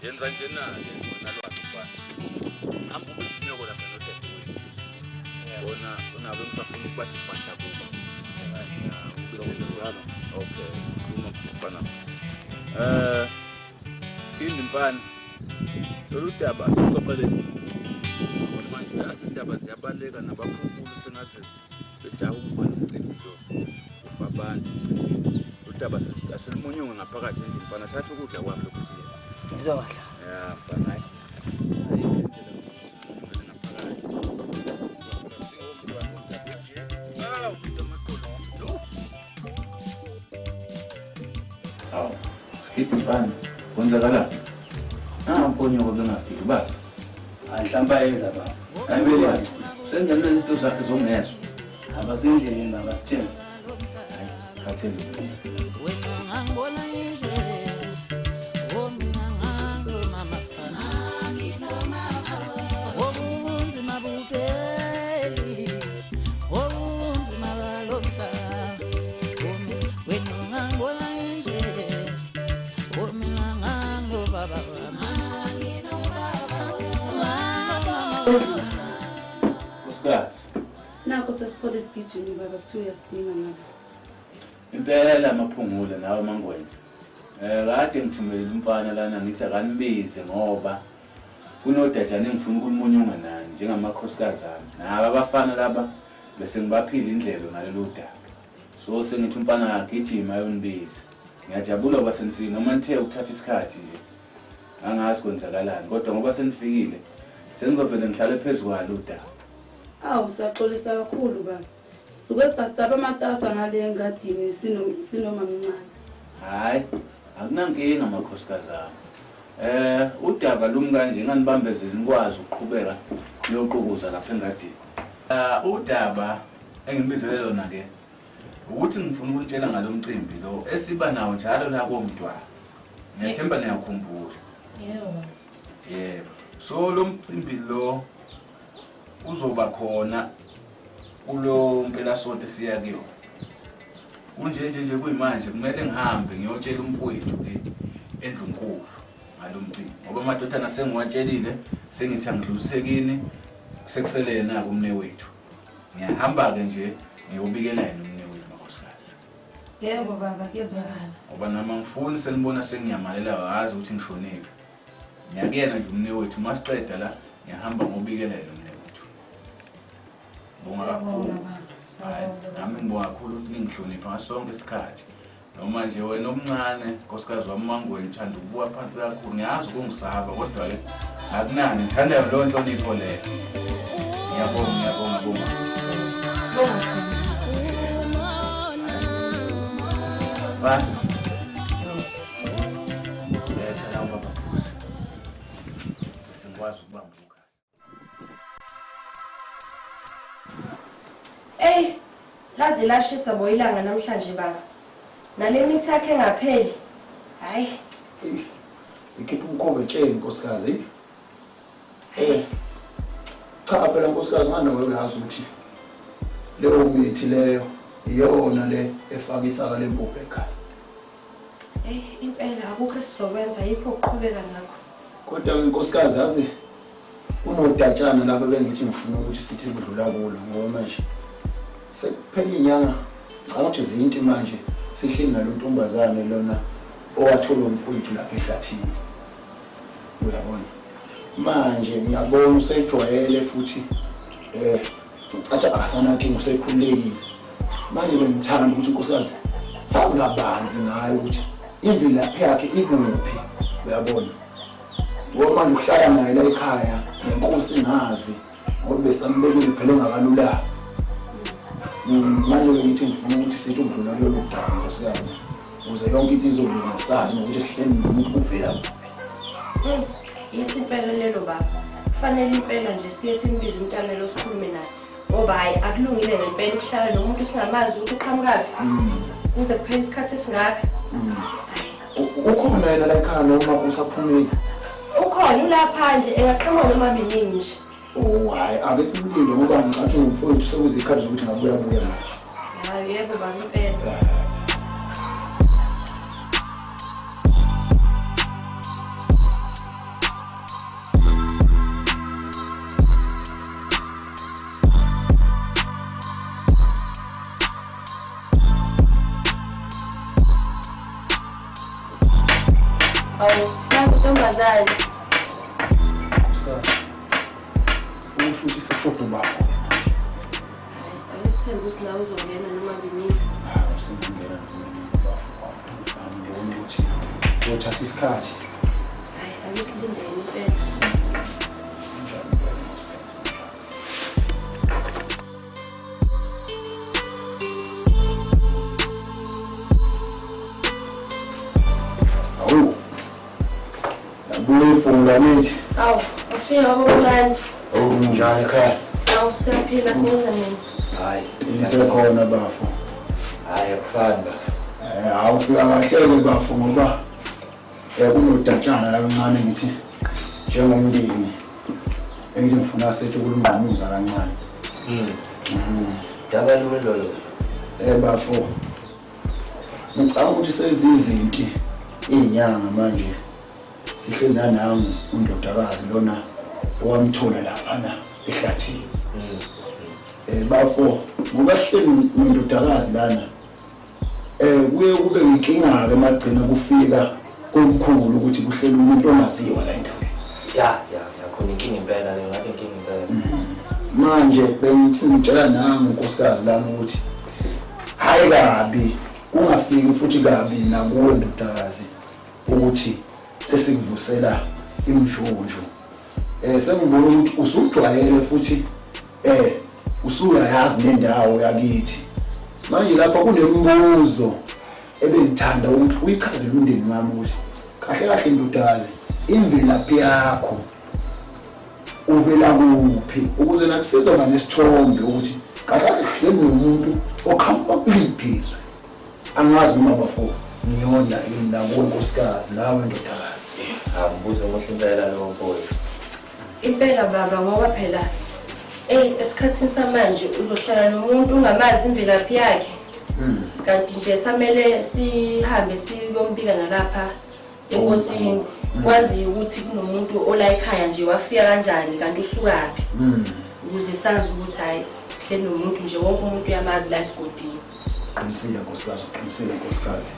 Yenza njena-ke wena lwakhe mfana. Hamba ubize unyoko lapha nodadewenu. Bona unabo ngisafuna ukubathi fahla kubo. Okay, khuluma mfana. Eh, Skhindi mfana. Lolu daba asixoxeleni. Yabona manje uyazi indaba ziyabaleka nabakhulu sengaze bejaha ukuvala umcimbi lo. Ufa abantu umcimbi. Lolu daba asilumunye ngaphakathi endlini mfana thatha ukudla kwami lokhu sidle. Ngizokudla. Ya mfana hayi. Awu, Skidi mfana, kwenzakalani? Nangu bengafiki baba. Hayi mhlawumbe ayeza baba. Hayi bele, sengenele izinto zakhe zongezwa. Abasendleleni baba sithembe. Hayi, khathele. Nkosikazi. Nakho sesithole isigijimi baba kuthiwa uyasidinga ngapha. Impela maphungule nawe mangwenya. Eh kade ngithumelele umfana lana ngithi akanibize ngoba kunodajana engifuna ukunimunyunga nani njengamakhosikazi ami. Naba abafana laba bese ngibaphile indlebe ngalolu daba. So sengithi umfana agijima ayonibiza. Ngiyajabula ngoba senifikile noma nithe ukuthatha isikhathi nje. Angazi kwenzakalani kodwa ngoba senifikile sengizovele ngihlale phezu kwalo udaba. Awu siyaxolisa kakhulu baba. Sisuke satsaba amatasa ngale engadini sinomamncane. Hayi, akunankinga makhosikazi ami. Eh, udaba lumi kanje nganibambezeli nikwazi ukuqhubeka niyoqukuza lapha engadini. Ah, udaba engibizele lona ke ukuthi ngifuna ukunitshela ngalo mcimbi lo esiba nawo njalo la komntwana. Ngiyathemba niyakhumbula. Yebo. Yebo. So lo mcimbi lo uzoba khona kulo mpelasonto esiya kuyona. Kunje nje nje kuyimanje kumele ngihambe ngiyotshela umfowethu le endlunkulu ngalo mcimbi ngoba amadodana sengiwatshelile sengithi angidlulise kini sekusele yena-ke umnewethu. Ngiyahamba-ke nje ngiyobikela yena umnewethu makhosikazi. Yebo baba kuyezwakala. Ngoba nami angifuni senibona sengiyamalela ngazi ukuthi ngishonephi. Ngiyakuyena nje umnewethu uma siqeda la ngiyahamba ngobikela yena umnewethu. Bonga kakhulu. Hayi, nami ngibonga kakhulu ukuthi ningihlonipha ngaso sonke isikhathi. Noma nje wena omncane nkosikazi wami Mangweni uthanda ukubuka phansi kakhulu ngiyazi ukungisaba kodwa-ke akunani ngithanda leyo nhlonipho leyo. Ngiyabonga ngiyabonga bonga. Bye. Letha la ubaba phuze. Bese ngikwazi ukubamba ukhaya. Ey, laze lashisa bo ilanga namhlanje baba. Nale mithi yakhe engapheli. Hayi. Ikhipha umkhova etsheni nkosikazi. Eh. Cha phela nkosikazi nganawe uyazi ukuthi leyo mithi leyo iyona le efaka isaka lempuphu ekhaya. Ey, impela akukho esizokwenza yikho ukuqhubeka nakho. Kodwa ke nkosikazi yazi kunodatshana lapha bengithi ngifuna ukuthi sithi kudlula kulo ngoba manje sekuphela inyanga ngicabanga ukuthi zinti manje sihleli nalo ntombazane lona owathola umfowethu lapha ehlathini uyabona manje ngiyabona usejwayele futhi eh ngicatsha akasanankinga usekhululekile manje bengithanda ukuthi unkosikazi sazi kabanzi ngayo ukuthi imvelaphi yakhe ikuphi uyabona ngoba manje uhlala naye la ekhaya nenkosi ngazi ngoba besambekile phela engakalula manje bengithi ngifuna ukuthi sithi ukudlula kulolu daba nkosikazi ukuze yonke into izolunga sazi nokuthi sihleli nomuntu uvela kuphi. Yisimpela lelo baba. Kufanele impela nje siye simbize umntana lo sikhulume naye. Ngoba hhayi akulungile ngempela ukuhlala nomuntu singamazi ukuthi uqhamukaphi. Kuze kuphele isikhathi esingaka. Ukhona yena la ekhaya noma usaphumile? Ukhona ulapha nje engaqhamuka noma biningi nje. Oh hayi ake simlinde ngoba ngicathi nomfowethu sekuzikhathi zokuthi ngabuya buya manje. Hayi yebo baba impela. Awu, nangu ntombazane. Nkosikazi, usho ukuthi sekushoda ubafo. Ake sithembe ukuthi nawe uzongena noma kunini. Hawu, sengingena noma ubafo. Angiboni ukuthi kuyothatha isikhathi. Hayi, ake silindele impela. Njani impela, nkosikazi? Awu. Yabuya ibhungu lamithi. Awu, ufike baba omncane. Awu, njani ekhaya? Awu, siyaphila sibuza nini? Hayi. Ilisekhona bafo. Hayi, akufani bafo. Awufika kahle-ke bafo ngoba kunodatshana la kancane ngithi njengomndeni engithi ngifuna sethi ukulungqamuza kancane. Daba luni lolo? Bafo. Ngicabanga ukuthi sezizinti iy'nyanga manje sihleli nanangu undodakazi lona owamthola laphana ehlathini. Bafo, ngoba sihleli nondodakazi lana kuye kube inkinga-ke magcina kufika komkhulu ukuthi kuhleli umuntu ongaziwa la endaweni. Ya, ya, ya, khona inkinga impela leyo, ngabe inkinga impela. Manje bengithi ngitshela nangu unkosikazi lami ukuthi hayi kabi, kungafiki futhi kabi nakuwe ndodakazi ukuthi sesikuvusela imjunju. Sengibona ukuthi usujwayele futhi usuyayazi nendawo yakithi. Manje lapha kunemibuzo ebengithanda ukuthi uyichazele umndeni wami ukuthi kahle kahle ndodakazi imvelaphi yakho uvela kuphi, ukuze nakusizoba nesithombe ukuthi kahle kahle kuhleli nomuntu oqhamuka kuliphi izwe. Angazi noma bafo ngiyona yini nakuwe nkosikazi nawe ndodakazi. Hawu, mbuzo omuhle impela lowo mfowethu. Impela baba, ngoba phela esikhathini samanje uzohlala nomuntu ungamazi imvelaphi yakhe. Kanti nje samele sihambe siyombika nalapha enkosini, kwazi ukuthi kunomuntu ola ekhaya nje wafika kanjani kanti usukaphi. Ukuze sazi ukuthi hayi sihleli nomuntu nje wonke umuntu uyamazi la esigodini. Uqinisile nkosikazi, uqinisile nkosikazi.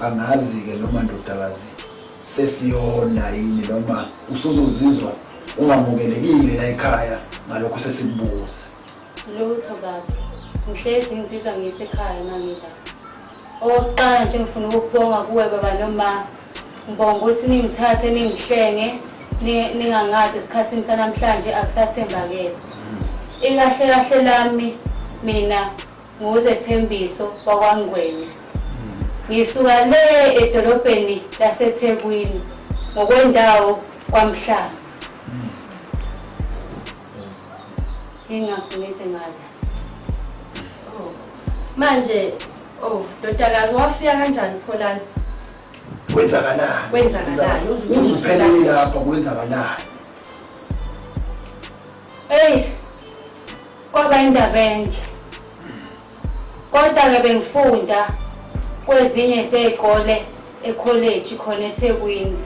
Angazi-ke noma ndodakazi sesiyona yini noma usuzozizwa ungamukelekile la ekhaya ngalokho sesikubuza. Lutho baba, ngihlezi ngizizwa ngisekhaya mangila. Okokuqala nje ngifuna ukubonga kuwe baba noma ngibonga ukuthi ningithathe ningihlenge ningangazi esikhathini sanamhlanje akusathembakele. Ikahle kahle lami mina nguZethembiso wakwaNgwenya. Ngisuka le edolobheni laseThekwini ngokwendawo kwaMhlanga. Ingakho ngize ngala. Oh. Manje, oh, ndodakazi wafika kanjani pho lana? Kwenzakalani? Kwenzakalani? Uzuphelele lapha kwenzakalani? Hey, kwaba indaba enje. Kodwa-ke bengifunda kwezinye zey'kole ekholeji khona eThekwini.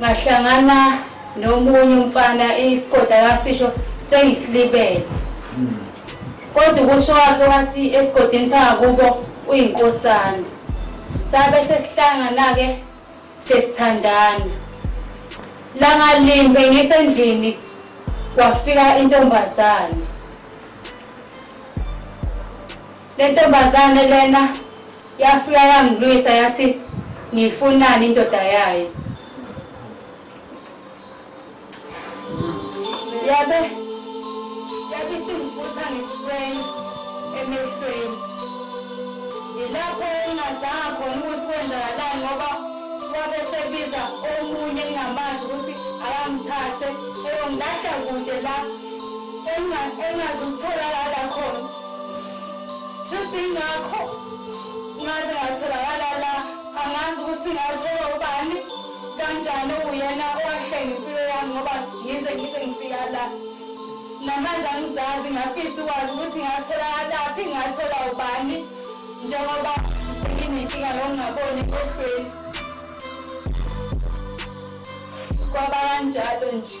Ngahlangana nomunye umfana isigodi akasisho sengisilibele. Kodwa ukusho kwakhe wathi esigodini sangakubo uyinkosana. Sabe sesihlangana-ke sesithandana. Langa limbe ngisendlini kwafika intombazane. Le ntombazane lena yafika yangilwisa yathi ngifunani indoda yayo. Yabe isingifutha ngesipray emehlweni. Yilapho engingazanga khona ukuthi kwenzakalani ngoba wabe sebiza omunye engingamazi ukuthi akangithathe eyongilahla kude la engingazukutholakala khona. Shuthi ingakho ngaze ngatholakala la, angazi ukuthi ngathola ubani kanjani uyena owahlenga impilo yami ngoba ngize ngifika la. Namanje angizazi, ngafisa ukwazi ukuthi ngatholakala phi, ngathola ubani njengoba nginenkinga yokungaboni emehlweni. Kwaba kanjalo nje.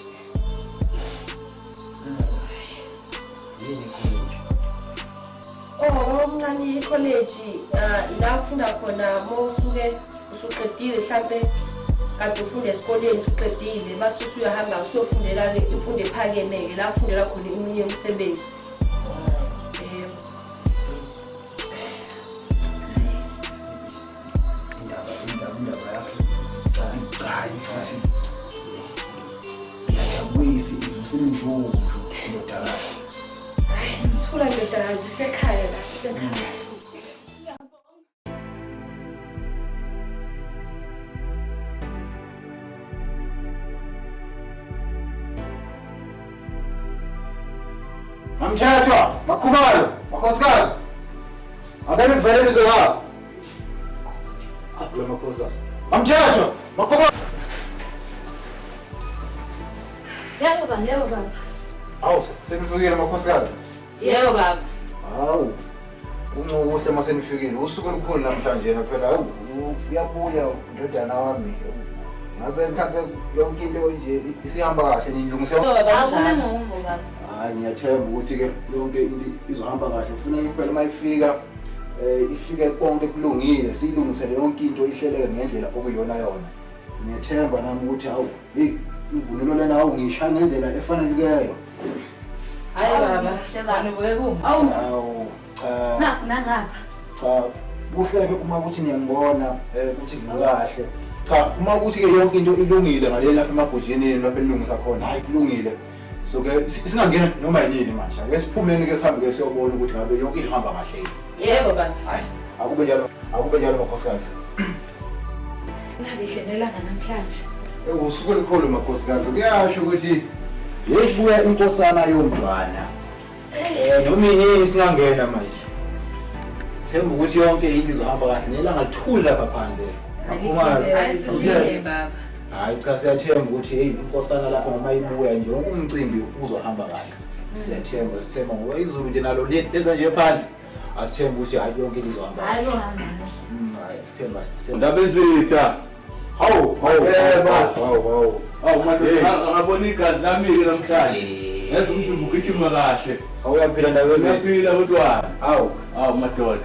Yini inkulu nje? Oh, omncane ikholeji ila ufunda khona uma usuke usuqedile mhlampe kade ufunda esikoleni usuqedile base usuyahamba usuyofundela-ke imfundo ephakeme-ke la ufundela khona eminye imisebenzi. Yebo. Indaba indaba indaba yakhe cha futhi iyajabulisa ivusa imnjunju ndodakazi. Sifuna ndodakazi sekhaya la sekhaya. Mamthethwa, Makhumalo, makhosikazi. Ake nivele nize ngapha. Ah, kula makhosikazi. Mamthethwa, Makhumalo. Yebo baba, yebo baba. Hawu, senifikile makhosikazi. Yebo baba. Hawu. Uncukuhle uma senifikile. Usuku olukhulu namhlanje phela. Hawu, uyabuya ndodana wami. Ngabe mhlawumbe yonke into nje isihamba kahle nilungise. Akunengombo baba. Hayi ngiyathemba ukuthi ke yonke into izohamba kahle. Kufuneka phela uma ifika ifike konke kulungile, siyilungisele yonke into ihleleke ngendlela okuyona yona. Ngiyathemba nami ukuthi hawu, hey imvunulo lena hawu ngiyishaya ngendlela efanelekileyo. Hayi baba, hlebani ubuke kuma. Awu, Hawu, cha. nakho nangapha. Cha, kuhle-ke uma ukuthi niyangibona ukuthi ngikahle. Cha, uma ukuthi-ke yonke into ilungile ngale lapha emagujinini lapho enilungisa khona, hhayi kulungile. So ke singangena noma yinini manje. Ake siphumeni ke sihambe ke siyobona ukuthi ngabe yonke into ihamba kahle yini. Yebo baba. Hhayi, akube njalo, akube njalo makhosikazi. Nalihle nelanga namhlanje. Usuku olukhulu makhosikazi, kuyasho ukuthi yekubuya inkosana yomntwana. Noma inini singangena manje. Sithemba ukuthi yonke into izohamba kahle nelanga lithule lapha phandle. Hayi baba. Hayi cha siyathemba ukuthi hey inkosana lapha noma ibuya nje wonke umcimbi uzohamba kahle. Siyathemba sithemba ngoba izulu nje nalo lenza nje phandle. Asithemba ukuthi hayi yonke into izohamba kahle. Hayi kuhamba kahle. Hayi sithemba sithemba. Ndaba ezitha. Hawu hawu hawu hawu. Awu madoda ngabona igazi lami-ke namhlanje. Ngezwa umzimba ugijima kahle. Awuyaphila ndaba ezitha. Uyaphila mntwana. Hawu. Awu madoda.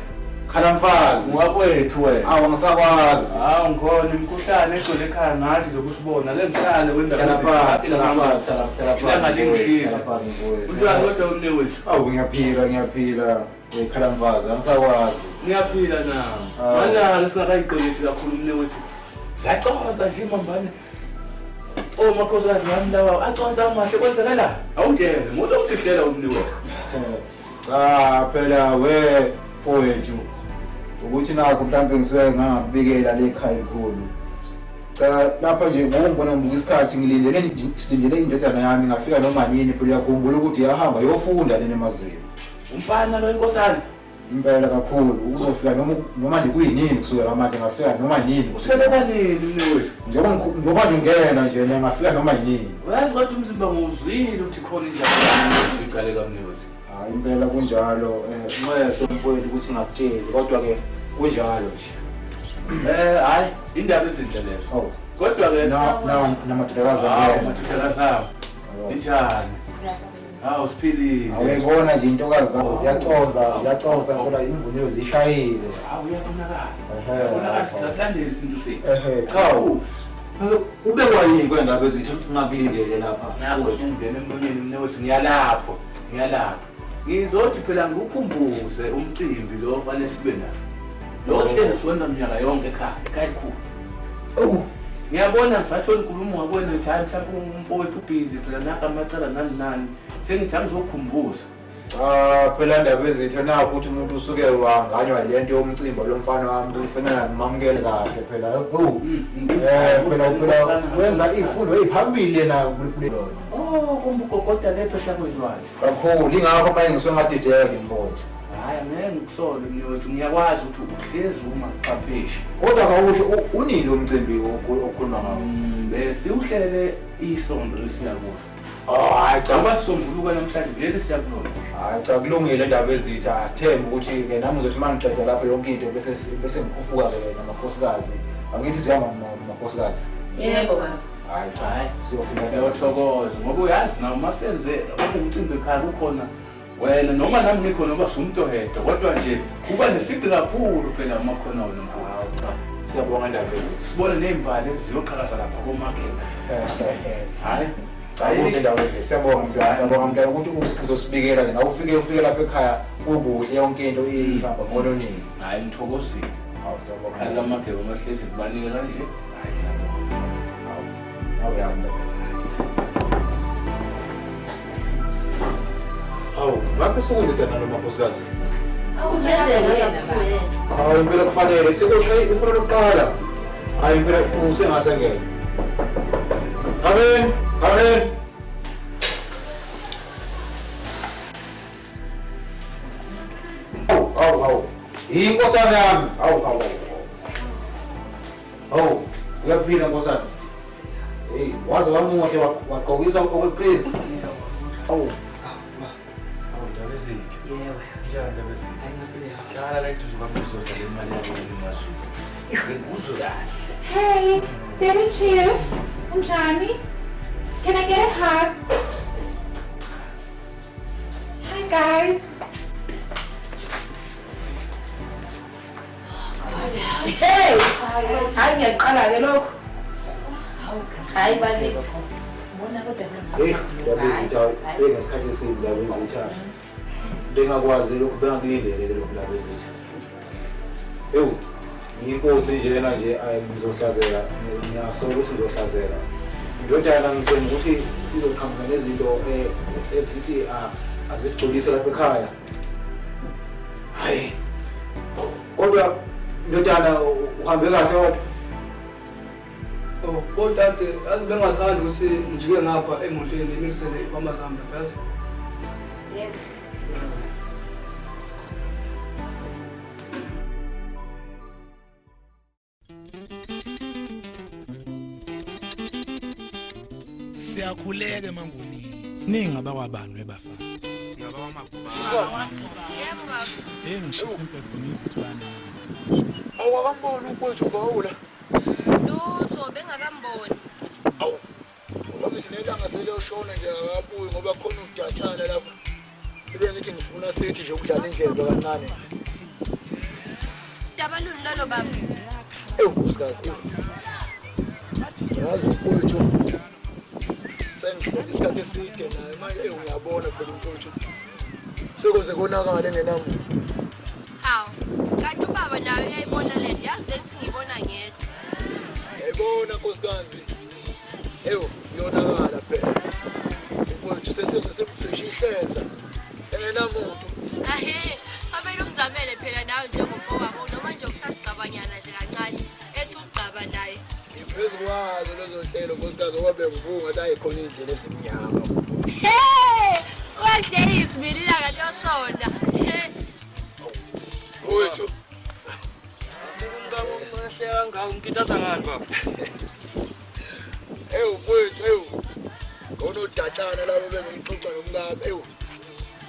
Khala mfazi. Ngakwethu wena. Awu angisakwazi. Hawu ngikhona imikhuhlane egcwele ekhaya ngathi nje ukusibona. Ake ngihlale kwendaba Hlala phansi, hlala phansi, hlala phansi. Ilanga lingishisa. Hlala phansi mfowethu. Unjani kodwa umnewethu? Awu ngiyaphila, ngiyaphila. Khala mfazi, angisakwazi. Ngiyaphila na. Mana-ke singakayiqinithi kakhulu umnewethu. Zaconsa nje imambane. Oh makhosikazi wami lawa aconsa amahle kwenzekala. Awungene, umuntu ongifihlela umnewethu. Cha phela we mfowethu ukuthi nakho mhlawumbe ngisuke ngangakubikela le khaya elikhulu. Cha lapha nje ngokungibona ngibuka isikhathi ngilindele silindele indodana yami ngafika noma nini phela uyakhumbula ukuthi yahamba yofunda lena emazweni. Umfana lo inkosana. Impela kakhulu uzofika noma nje kuyinini kusukela manje ngafika noma nini. Usebeka nini mnewethu? Njengoba nje ungena nje le ngafika noma yinini. Uyazi kodwa umzimba ngiwuzwile ukuthi khona injabulo icale kamnewethu. Hayi impela kunjalo nxese mfowethu ukuthi ngakutsheli kodwa ke kunjalo nje. Hayi indaba ezinhle lezo. Kodwa ke na namadodakazi ami. Amadodakazi ami. Injani? Hawu siphilile. Awuyibona nje intokazi zabo ziyaconsa, ziyaconsa ngoba imvunulo zishayile. Hawu uyabonakala. Uyabonakala sasilandele isintu sethu. Ehe, cha. Ubekwa yini kule ndaba ezithi ungakulindele lapha? Nakho usungena emlonyeni mnewethu ngiyalapho, ngiyalapho. Ngizothi phela ngikukhumbuze umcimbi lo ofanele sibe nawo. Lo sihlezi siwenza minyaka yonke ekhaya, ekhaya elikhulu. Awu. Ngiyabona ngisathola inkulumo ngakuwena ngithi hayi mhlawumbe umfowethu ubhizi phela naka amacala nani nani. Sengithi angizokukhumbuza. Cha phela ndaba ezitha nakho ukuthi umuntu usuke wanganywa lento yomcimbi lo mfana wami kufanele ngimamukele kahle phela. Hawu. Phela wenza izifundo eziphambili na kule. Oh, kumbugogoda lephesha kwelwandle. Kakhulu ingakho manje ngisuke ngadideka mfowethu. Hayi angeke ngikusole mnewethu ngiyakwazi ukuthi uhlezi ungaqapheshi. Kodwa kawusho unini umcimbi okhuluma ngawo? Besiwuhlele isonto lesiya kulo. Oh hayi cha. Ngoba sisombuluka namhlanje leli siya kulona. Hayi cha kulungile indaba ezitha asithembe ukuthi ke nami ngizothi mangiqeda lapho yonke into bese bese ngikhuphuka ke namakhosikazi. Angithi sihamba namakhosikazi. Yebo baba. Hayi cha siyofika siyothokoza ngoba uyazi nawe uma senze umcimbi ekhaya kukhona Wena noma nami ngikhona uba sumuntu oyedwa kodwa nje uba nesiqi kakhulu phela uma khona wena mfowethu. Siyabonga indaba ezithi. Sibone ney'mbali eziyoqhakaza lapha komakela. Hhayi. Cha kuhle indaba ezithi. Siyabonga mntwana, siyabonga mntwana ukuthi uzosibikela nje. Awufike ufike lapha ekhaya kukuhle yonke into ihamba ngononini. Hhayi ngithokozile. Hawu siyabonga. Khali kamageba mahlezi kubanike kanje. Hhayi ngiyabonga. Hawu. Awuyazi indaba ezithi. Hawu, ngapha sekuyindodana lo makhosikazi. Awuzenzeka kakhulu. Hawu impela kufanele sekushaye ihora lokuqala. Hayi impela usengasengena. Come in, come in. Hawu, hawu, hawu. Inkosana yami. Hawu, hawu, hawu. Hawu, uyaphila nkosana. Hey, waze wamuhle wagqokisa okwe-prince. Hawu. Hawu ndaba ezithi. Yebo. Njani ndaba ezithi? Hlala la eduze kwami uzodla le mali yakho lemazulu. Ngikuzwe kahle. Hey, Daddy Chief. Unjani? Can I get a hug? Hi guys. Hey! Hayi ngiyaqala ke lokho. Hayi bakithi. Hey, ndaba ezitha sengesikhathi esibi ndaba ezitha. Bengakwazi lokhu bengakulindele lokhu ndaba ezitha. Ewu, inkosi njena nje ayi ngizohlazeka, ngiyasola ukuthi ngizohlazeka. Indodana ngithemba ukuthi izoqhamuka nezinto ezithi azisigculise lapha ekhaya. Hayi. Kodwa ndodana uhambe kahle kodwa. Oh, bodade, yazi bengathandi ukuthi ngijike ngapha emotweni ngizithele izikhwama zami lapha yazi. Yebo. Siyakhuleka emangunini. Ningabakwabani webafana. Yebo baba. Hey ngishisa impepho ngizithwane. Awakamboni umfowethu uGawula. Lutho bengakamboni. Ngoba ngithi nelanga seliyoshona nje akabuyi ngoba khona udatshana lapha. Ibe ngithi ngifuna sithi nje ukudlala indlebe kancane. Daba luni lolo baba? Ewu nkosikazi, ewu. Yazi umfowethu sengihleli isikhathi eside naye manje ewu ngiyabona phela umfowethu. Sekuze konakale engenamuntu. Hawu, kanti ubaba naye uyayibona le nto. Yazi le nto ngiyibona ngedwa. Yayibona nkosikazi. Ewu kuyonakala phela. Umfowethu sesemphesha ihleza. Engenamuntu. Ahe, fanele umzamele phela nawe njengomfowabo noma nje kusasigqabanyana nje kancane. Ethi ugqaba naye. Ngiphezu kwazo lezo nhlelo nkosikazi ngoba bengibuka ngathi ayi khona iy'ndlela ezimnyama. Hey! Wadle isibili ilanga liyoshona. He. Mfowethu. Umkami omuhle kangaka ungikitaza ngani baba? Ewu mfowethu, ewu. Khona udatshana labo bengimxoxa nomkami, ewu.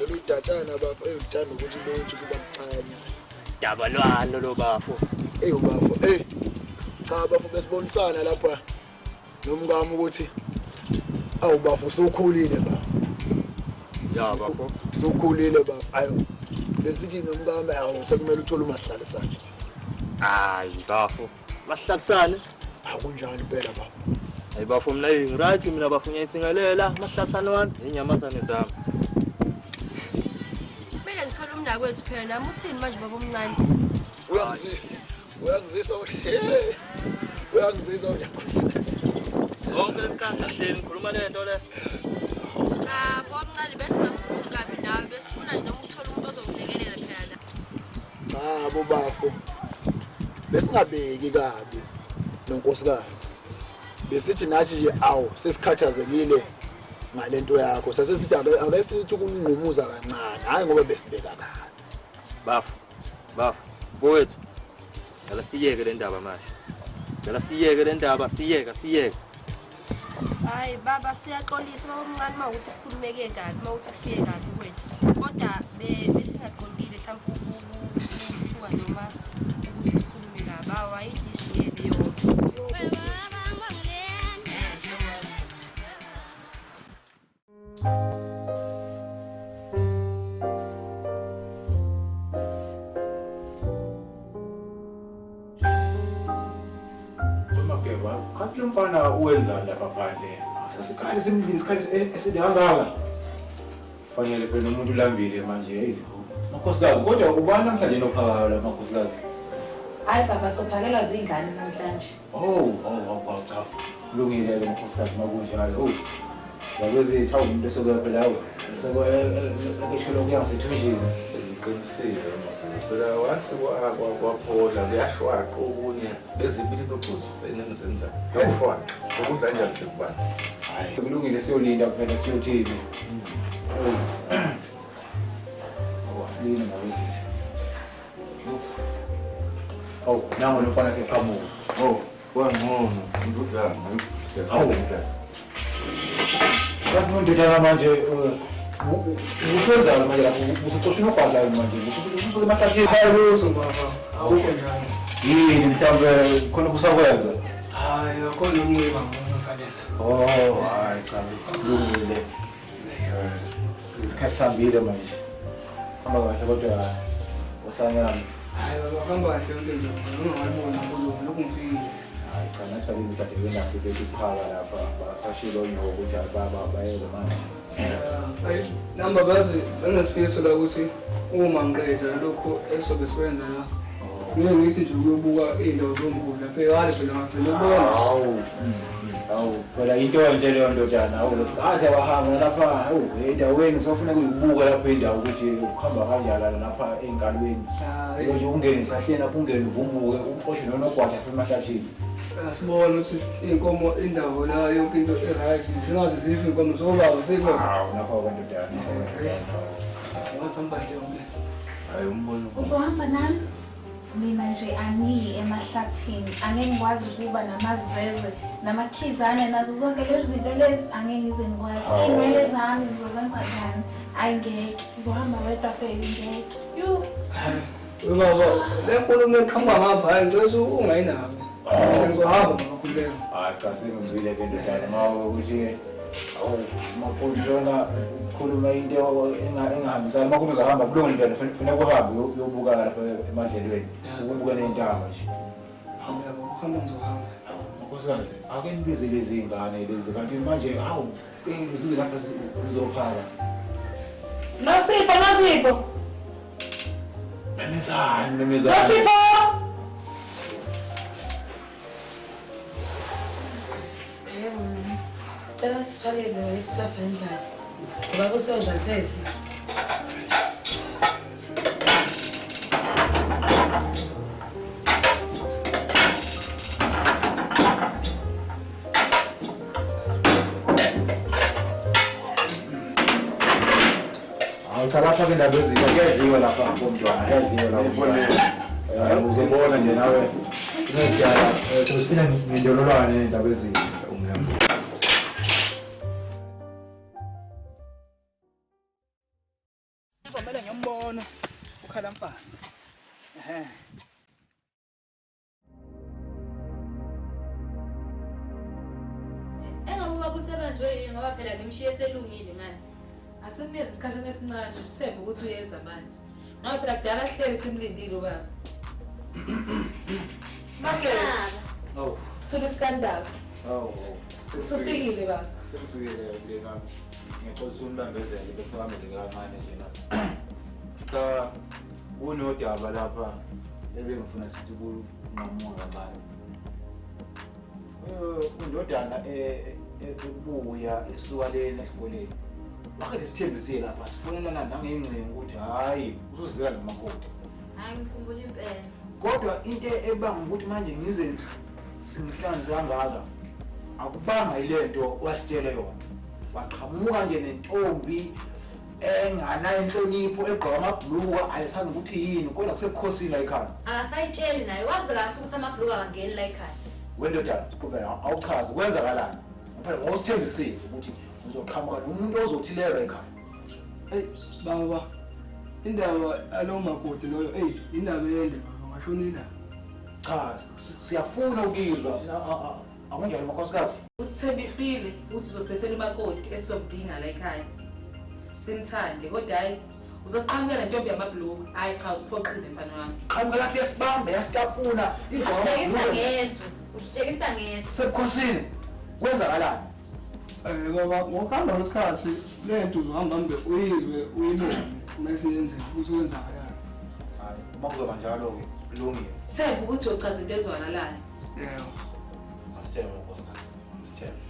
Lolu datshana bafo, ewu ngithanda ukuthi lutho kuba mncane. Daba lwani lo bafo? Ewu bafo, eh. Cha bafo besibonisana lapha nomkami ukuthi awu bafo usukhulile bafo. Ya bafo. Usukhulile bafo. Ayo. Besithi nomkami awu sekumele uthole umahlalisane. Hayi bafo. Mahlalisane. Akunjani impela bafo. Hayi bafo mina ngiright mina bafo ngiyayisingelela mahlalisane wami inyamazane zami. Kumele ngithole umnakwethu phela nami uthini manje baba omncane? Uyangizisa. Uyangizisa. Uyangizisa uyakhulisa. Sonke lesikhathi sihleli ngikhuluma le nto le. Cha, baba omncane besingakhulumi kabi nawe besifuna nje noma ukuthola umuntu ozokulekelela phela la. Cha bobafo. Besingabeki kabi nonkosikazi. Besithi nathi nje awu sesikhathazekile ngalento yakho. Sasesithi ake sithi ukunqumuza kancane, hayi ngoba besibeka kabi. Bafo, bafo, mfowethu. Ngicela siyeke le ndaba manje. Ngicela siyeke le ndaba, siyeka, siyeke. Hayi baba siyaxolisa baba omncane uma ukuthi kukhulumeke kabi, uma ukuthi kufike kabi kuwena. Kodwa besingaqondile mhlawumbe ukuthuka noma ukuthi sikhulume kabi. Awu ayidlishiye yonke. Okay, khathi lo mfana uwenzani lapha phandle? Sesikhathi simlindile isikhathi eside kangaka. Fanele phela umuntu ulambile manje hey. Makhosikazi kodwa ubani namhlanje nophakayo la makhosikazi? Hayi baba sophakelwa zingane namhlanje. Oh, oh, oh, cha. Kulungile ke makhosikazi makunjalo. Oh. Yakwezitha umuntu esokuya phela awu. Esoko ekeshela ukuya ngasethunjini. Ngiqinisile phela once kwaphola kuyashwaqa okunye beziphi impucuzi enengizenza kuyashwaqa ukudla njani sekubani. Hayi kulungile siyolinda phela siyothini. Oh, asilinde nakwezitha. Oh, nango lo mfana seqhamuka. Oh, kwangcono indodana. Hawu. Kanti ndodana manje uswenzani manje lapho usuxosha unogwadla manje ususuke emahlathini. Hayi lutho baba, akukho njalo. Yini mhlawumbe khona kusakwenza? Hayi akhona umnxiba ngomthaletha. Oh, hayi cha kulungile. Isikhathi sihambile manje. Hamba kahle kodwa osanyami. Hayi baba, hamba kahle yonke into. Ungawalibona kulungu lokhu ngifikile. Hayi cha nasabile udadewenu afike bethi kuphaka lapha basashilo onyoko ukuthi baba bayeza manje. Hayi nami bazi benginesifiso la ukuthi uma ngiqeda lokho esobe sikwenza la. Ngeke ngithi nje ukuyobuka iy'ndawo zomkhulu lapha ekade phela ngagcina ukubona. Hawu. Hawu, phela into enhle leyo ndodana. Hawu, kaze wahamba lapha. Hawu, endaweni sofuna kuyibuka lapha indawo ukuthi ukuhamba kanjani lapha enkalweni. Hayi. Nje ungene esihlahleni lapho ungene uvumuke uxoshe nonogwaja lapha emahlathini. Asibone ukuthi iy'nkomo indawo la yonke into i-right zingaze zife iy'nkomo zobaba zikhona. Hawu, lapha kwandodana. Ngathi hamba kahle yonke. Hayi umbono. Uzohamba nami? Mina nje angiyi emahlathini, angeke ngikwazi ukuba namazeze namakhizane nazo zonke lezi zinto lezi angeke ngize ngikwazi. Iy'nwele zami ngizozenza njani? Ayi ngeke, uzohamba wedwa baby ngeke. Yu. We baba, le nkulumo eqhamuka ngapha hayi ngicela ukuthi ungayinabi. Ngizohamba baba khululeka. Hayi cha sengizwile ke ndodana mawe ukuthi awu makoti lona ukhuluma into engahambisani makoti uzahamba kulungile ndodana funeka uhambe uyobuka lapha emadlelweni ubuke ney'ntaba nje. Hawu baba, ukuhamba ngizohamba. Nkosikazi, ake nibize lezi ngane lezi kanti manje hawu zize lapha zizophala. Nosipho, Nosipho. Memezani, memezani. Nosipho! Yebo mama. Cela siphakele isafa endlala. Ngoba kusoza thethe. Hawu cha lapha ke ndaba ezinto kuyadliwa lapha komntwana, kuyadliwa lapha. Uzobona nje nawe. Ngiyadala, sesifika ngendololwane indaba ezinto. Kuzomele ngiyombona ukhala mfana. Ehhe. Engabe ubaba usebanjwe yini ngoba phela ngimshiye selungile ngani. Asimnikeze isikhashana esincane sithembe ukuthi uyeza manje. Ngoba phela kudala sihleli simlindile ubaba. Baba. Awu, Sithule isikandaba. awu. Usufikile baba. Sengifikile mndeni wami. Ngiyacela unibambezele bekuhambele kancane nje la. Cha kunodaba lapha ebengifuna sithi kunqamuka kancane. Undodana ebuya esuka lena esikoleni. Wakade sithembisile lapha sifonelana nangengcingo ukuthi hayi uzozila nomakoti. Hayi ngikhumbula impela. Kodwa into ebanga ukuthi manje ngize singihlanze kangaka akubanga ilento wasitshele yona. Waqhamuka nje nentombi enganayo inhlonipho egqoka amabhuluku ayisazi ukuthi yini kodwa kusebukhosini la ekhaya. Akasayitsheli naye wazi kahle ukuthi amabhuluku akangeni la ekhaya. Wendodana siqhubeka awuchaze kwenzakalani. Phela ngosithembisile ukuthi uzoqhamuka nomuntu ozothi leyo ekhaya. Eyi baba, indaba alowo makoti loyo eyi indaba ende baba ngashonile. Cha siyafuna ukuyizwa akunjalo makhosikazi. Usithembisile ukuthi uzosilethela umakoti esizomdinga la ekhaya. Simthande kodwa hayi uzosiqhamukela nentombi yamabhuluku. Hayi cha usiphoxile mfana wami. Qhamuka lapha yasibamba yasitapuna Hlekisa ngezwe. Uhlekisa ngezwe. Sebukhosini kwenzakalani? Baba, ngokuhamba kwesikhathi le nto uzohamba hambe uyizwe uyibone uma isiyenzeka ukuthi kwenzakalani. Hayi, uma kuzoba njalo-ke kulungile. Sebe ukuthi uyochaza into ezwakalayo. Yebo. Asithembe nkosikazi, asithembe.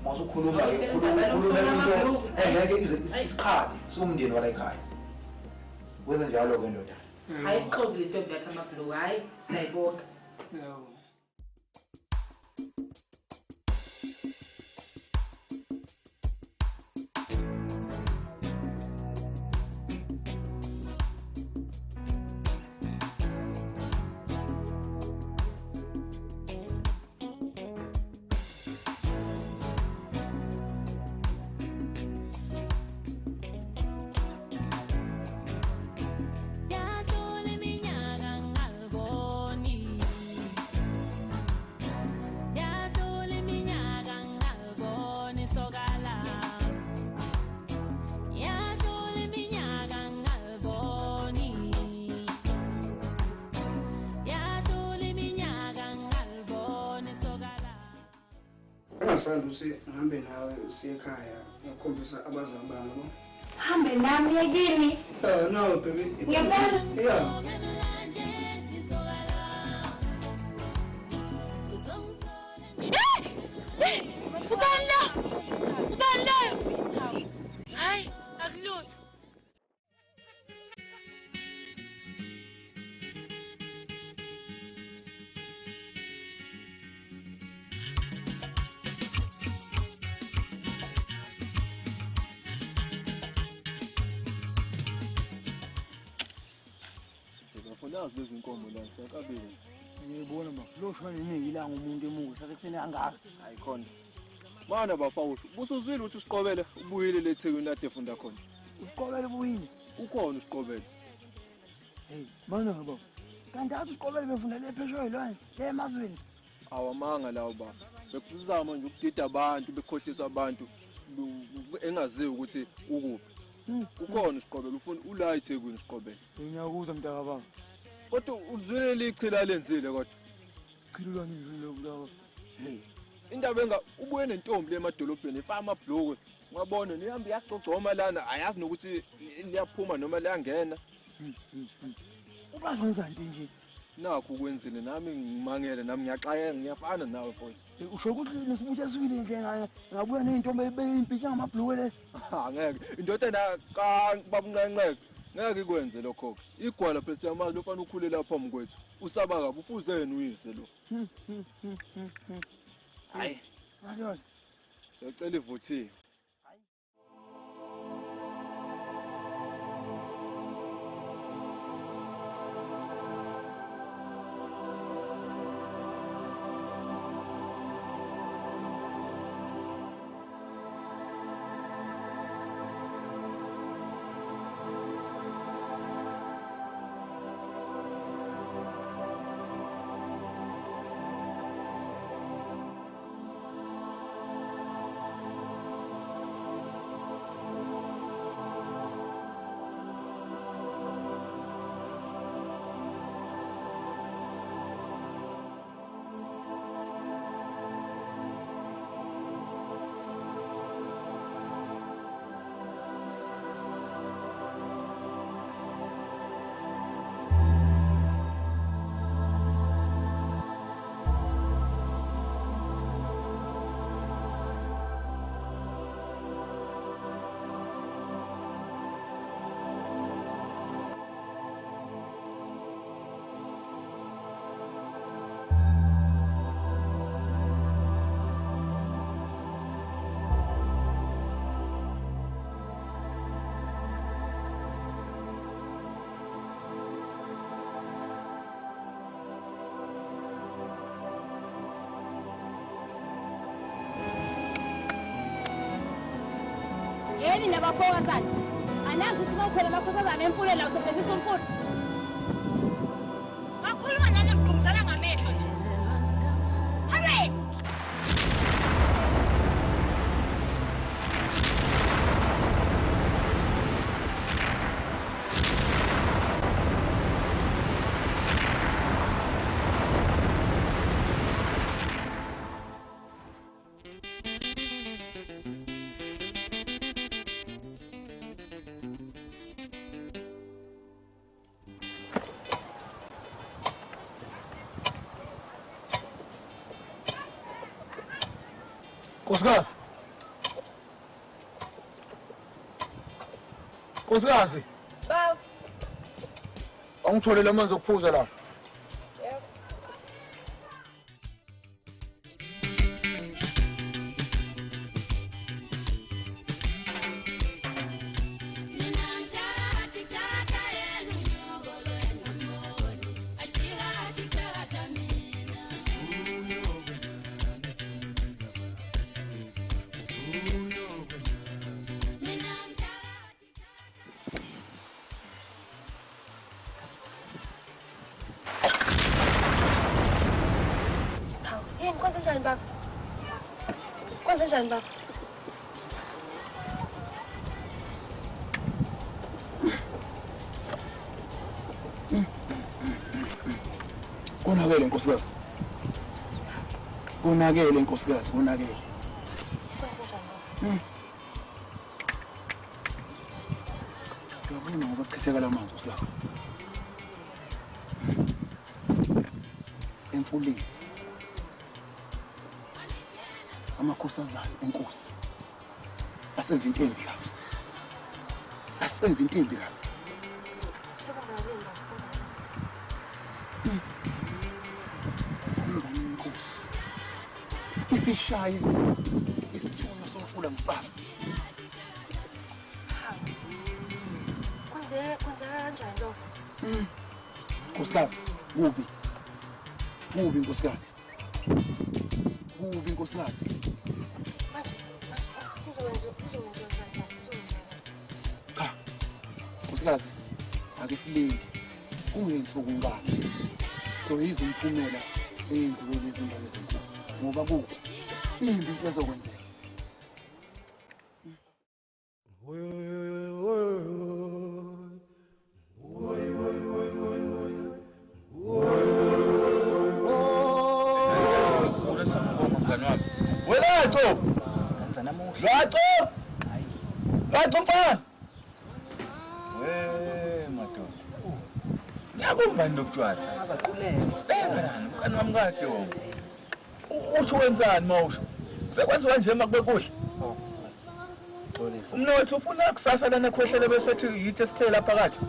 Uma usukhuluma-ke khuluma into engeke ize isiqhathe siwumndeni wala ekhaya. Kwenze njalo-ke ndoda. Hayi sixoki le ntombi yakhe amabhuluku, hhayi siyayibonga. Yebo. Yadlula iminyaka ngaliboni. Yadlula iminyaka ngaliboni sokala. Yadlula iminyaka ngaliboni. Yadlula iminyaka ngaliboni sokala. Engasanda ukuthi ngihambe nawe siye ekhaya ngiyokukhombisa abazali bami yabo. Hambe nami yekini. No baby. Ngempela? Yeah. Ubani lo? Ubani lo? Hayi, akulutho. Nazi lezi nkomo la siyakabili. Ngiyibona ba. Lo shona iningi ilanga umuntu emuka sasekuseni kangaka. Hayi khona. Mana bafawethu, busuzwile ukuthi usiqobele ubuyile le Thekwini lade efunda khona. Usiqobele ubuyile? Ukhona usiqobele. Hey, mana baba. Kanti athi usiqobele befunda le phesheya lwana, le emazweni. Awamanga lawo baba. Bekuzama nje ukudida abantu, bekhohlisa abantu engaziwa ukuthi ukuphi. Ukhona usiqobele ufuna ula eThekwini usiqobele. Ngiyakuzwa mntaka baba. Kodwa uzwile lichila lenzile kodwa. Chilulwa ngizwile mntaka. Hey. Indaba enga ubuye nentombi lemadolobheni ifaka amabhlokwe. Ungabona nihambe iyagcogcoma lana ayazi nokuthi liyaphuma noma liyangena. Ubazi wenza nto nje. Nakho ukwenzile nami ngimangele nami ngiyaxayeka ngiyafana nawe mfowethu. Usho ukuthi nesibuthi esiwile nje ngabuya nentombi eyimpitsha ngamabhlokwe le. Angeke. Indodana ka babunqenqeke. Ngeke ikwenze lokho. Igwala phela siyamazi lofana ukhule lapha phambi kwethu. Usaba kabi ufuze yena uyise lo. Hayi. Madoda. Siyacela ivuthiwe. Yeni nabafowazana. Anazi ukuthi mawukhwela amakhosazana emfuleni la usebenzisa umfula. Bakhuluma nani ngigqumzana ngamehlo nje. Habe! Nkosikazi. Nkosikazi. Baba. Angitholele amanzi okuphuza lapha. Yebo. Hawu, yini kwenze njani baba? Kwenze njani baba? Konakele nkosikazi. Konakele nkosikazi, konakele. Kwenze njani baba? Uyabona ngoba kuchitheka lamanzi nkosikazi. Emfuleni. Amakhosazana enkosi. Asenza into embi kabi. Asenza into embi kabi. Sebenza nini baba? Kwenza Ingane yenkosi. Isishaye isithunywa somfula ngibaba. Hawu. Kwenzeka kanjani lokho? Nkosikazi, kubi. Kubi nkosikazi. Kubi nkosikazi. Manje kuzokwenziwa kuzokwenziwa njani? Kuzokwenziwa Cha. Nkosikazi, ake silinde. Kungensuku ngaki. So yizo umphumela eyenziwe lezi ngane zenkosi. Ngoba kubi. Imbi into ezokwenzeka. Welaco! Laco! Laco mfana! We madoda. Ngiyakumbani lokutshwala. Beka lana, mkani wami kade wona. Uthi wenzani mawusho? Sekwenziwa nje makube kuhle. Umnotho ufuna kusasa lana khwehlele bese ethi yithi esithela phakathi.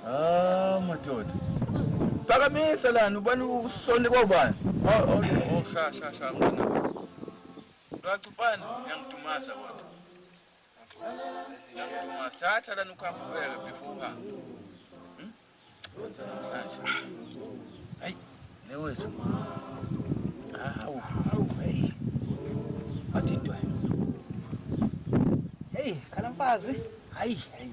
Ah madoda. Phakamisa lana ubani usone kwabani? Oh oh sha sha sha mngani wami. Laco mfana, ngiyangidumaza kodwa. Ngiyangidumaza. Thatha lana ukhapha ubeke before uhambe. Namhlanje. Hayi, newethu. Hawu, hawu, hey. Bathi intwana. Hey, khala mfazi. Hayi, hayi.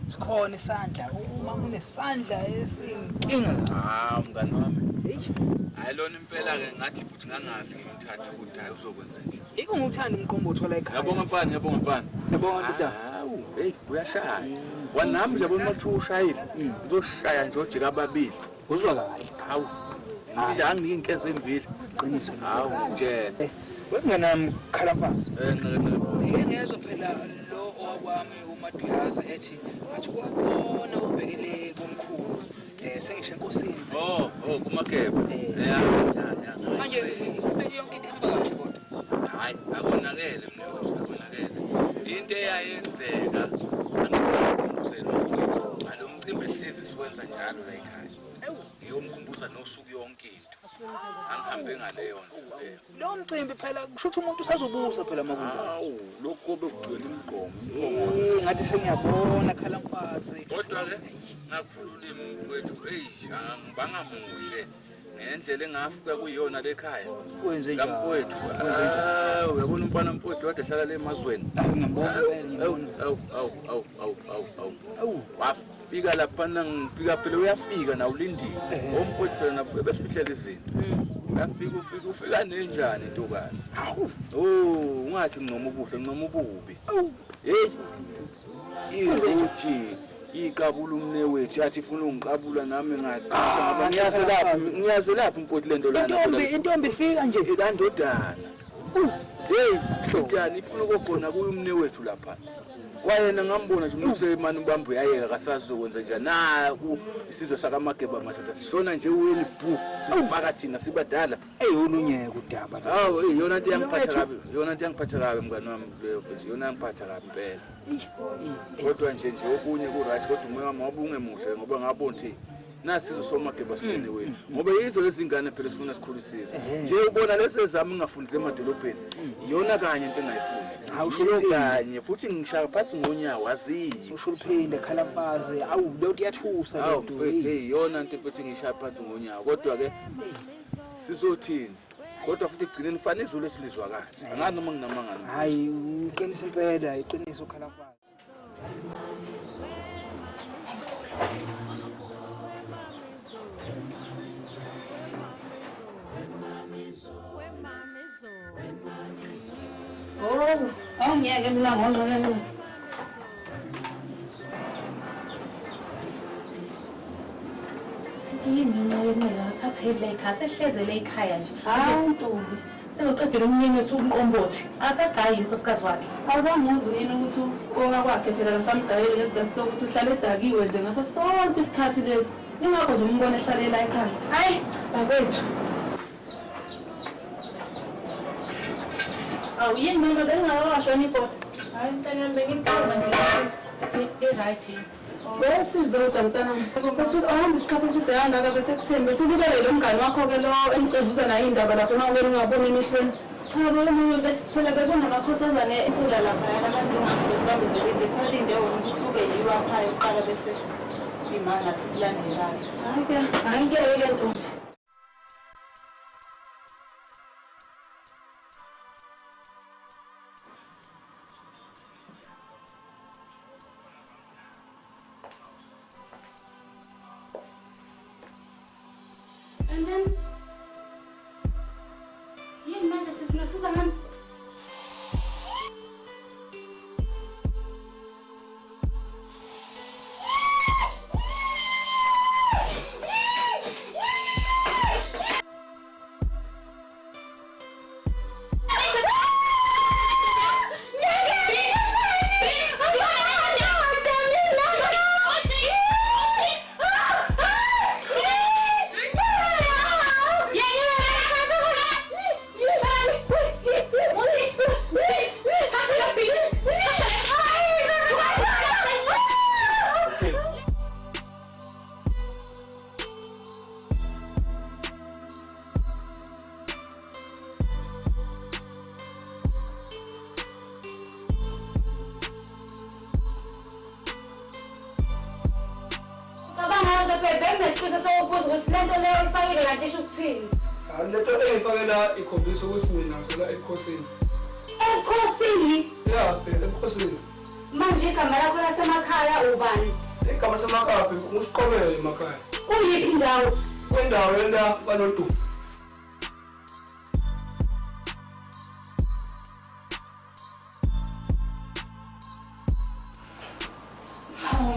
Sikhona isandla. Uma unesandla esinkinga. Ah, mngani wami. Hayi lona impela ke ngathi futhi ngangazi ngimthatha ukuthi hayi uzokwenza nje. Yiko ngikuthanda umqombothi wala ekhaya. Ngiyabonga mfana, ngiyabonga mfana. Siyabonga ndoda. Hawu, hey uyashaya. Wanami nje yabona uma ushayile. Uzoshaya nje ojika ababili. Uzwa kahle. Hawu. Ngithi nje anginike inkezo embili. Qiniso. Hawu nje. Wemnganami khala mfazi. Eh Ngike ngezwa phela lo owakwami uMaduyaza ethi athi kukhona ubhekele komkhulu. Sengisho enkosini. Oh, oh kuMageba. Ya, ya, ya. Manje yonke into ihamba kahle kodwa. Hayi, akonakele mina akonakele. Into eyayenzeka angithi ngikumbuzele umcimbi. Ngalo mcimbi ehlezi siwenza njalo la ekhaya. Ngiyomkhumbuza nosuku yonke into. Angihambe ngaleyo nto leyo. Lo mcimbi phela kusho ukuthi umuntu usazobusa phela makunjalo. Hawu, lokho bekugcwele imigqomo. Ngathi sengiyabona khala mfazi. Kodwa ke ngakhulula ulimi mfowethu, eyi angibangamuhle ngendlela engafika kuyona lekhaya. Wenze njani? Mfowethu, uyabona umfana mfowethu kade ehlala le emazweni. Awu, awu, awu, awu, awu, awu, awu. Wafika laphana ngifika phela uyafika na ulindile. Omfowethu phela nabo besifihlela izinto. Uyafika ufika ufika nenjani ntokazi. Hawu. Oh, ungathi ngincoma ubuhle, ngincoma ububi. Hey. Iruji. Iqabula umne wethu yathi ifuna ungiqabula nami ngaqasha ngoba ngiyazelaphi mfowethu lento lana. Intombi ifika nje ekandodana. Hey, njani ifuna ukugona kuye umne wethu lapha. Kwayena ngambona nje umuntu usemane ubamba uyayeka kasazi ukwenza njani. Naku isizwe sakaMageba madoda sishona nje uyeni bhu sisibhaka thina sibadala. Ey olunyeke udaba. Hawu iyona into yangiphatha kabi, iyona into yangiphatha kabi mngani wami leyo mfethu, iyona yangiphatha kabi impela. Kodwa nje okunye ku right kodwa umoya wami wabungemuhle ngoba ngabona ukuthi nasizo soMageba singene wena. Ngoba yizo lezi ngane phela sifuna sikhulisizwe. Nje ubona lezo ezami ngingafundise emadolobheni. Iyona kanye into engayifuni. Hawu usho kanye futhi ngishaya phansi ngonyawo aziyi. Usho uphinde khala mfazi. Awu leyo iyathusa le nto. Hawu mfethu iyona into futhi ngishaya phansi ngonyawo kodwa ke sizothini? Kodwa futhi egcineni fanele izwi lethu lizwakale. Angazi noma nginamangani. Hayi uqinisa impela, iqiniso khala mfazi. Oh, awungiyeke mina ngongcono mina. Yini mina asaphele ekhaya sehlezele ekhaya nje. Hawu ntombi. Sengiqedile umnyeni wethu umqombothi. Asagayi inkosikazi wakhe. Awuzange uzwe yini ukuthi owakwakhe phela kasamdayeli ngesizathu sokuthi uhlale edakiwe nje ngaso sonke isikhathi lesi. Ingakho nje umbone ehlalela ekhaya. Hayi, bakwethu. Awu yini mama bengingakawashona ibhodo. Hayi mntanami bengicabanga nje i-right yini. Wesizoda mntanami. Bese uhamba isikhathi eside kangaka bese kutheni bese ulibele lo mngani wakho-ke lo enicevuza naye indaba lapho uma ubeni ungaboni emehlweni. Cha bo mama bese phela bekunomakhosazane efula laphayana manje ungabe sibambezelile besalinde wona ukuthi kube yiwo aphayo kuqala bese imali nathi silandelayo. Hayi-ke, hayi-ke ntombi. And then, yini manje sesingathuza ngani? Lento engifakela ikhombisa ukuthi mina ngizola ebukhosini. Ebukhosini? Ya, phela ebukhosini. Manje igama lakho lasemakhaya ubani? Igama lasemakhaya phela nguSiqobele emakhaya. Kuyiphi indawo? Kwindawo yenda kaNodumo. Hawu.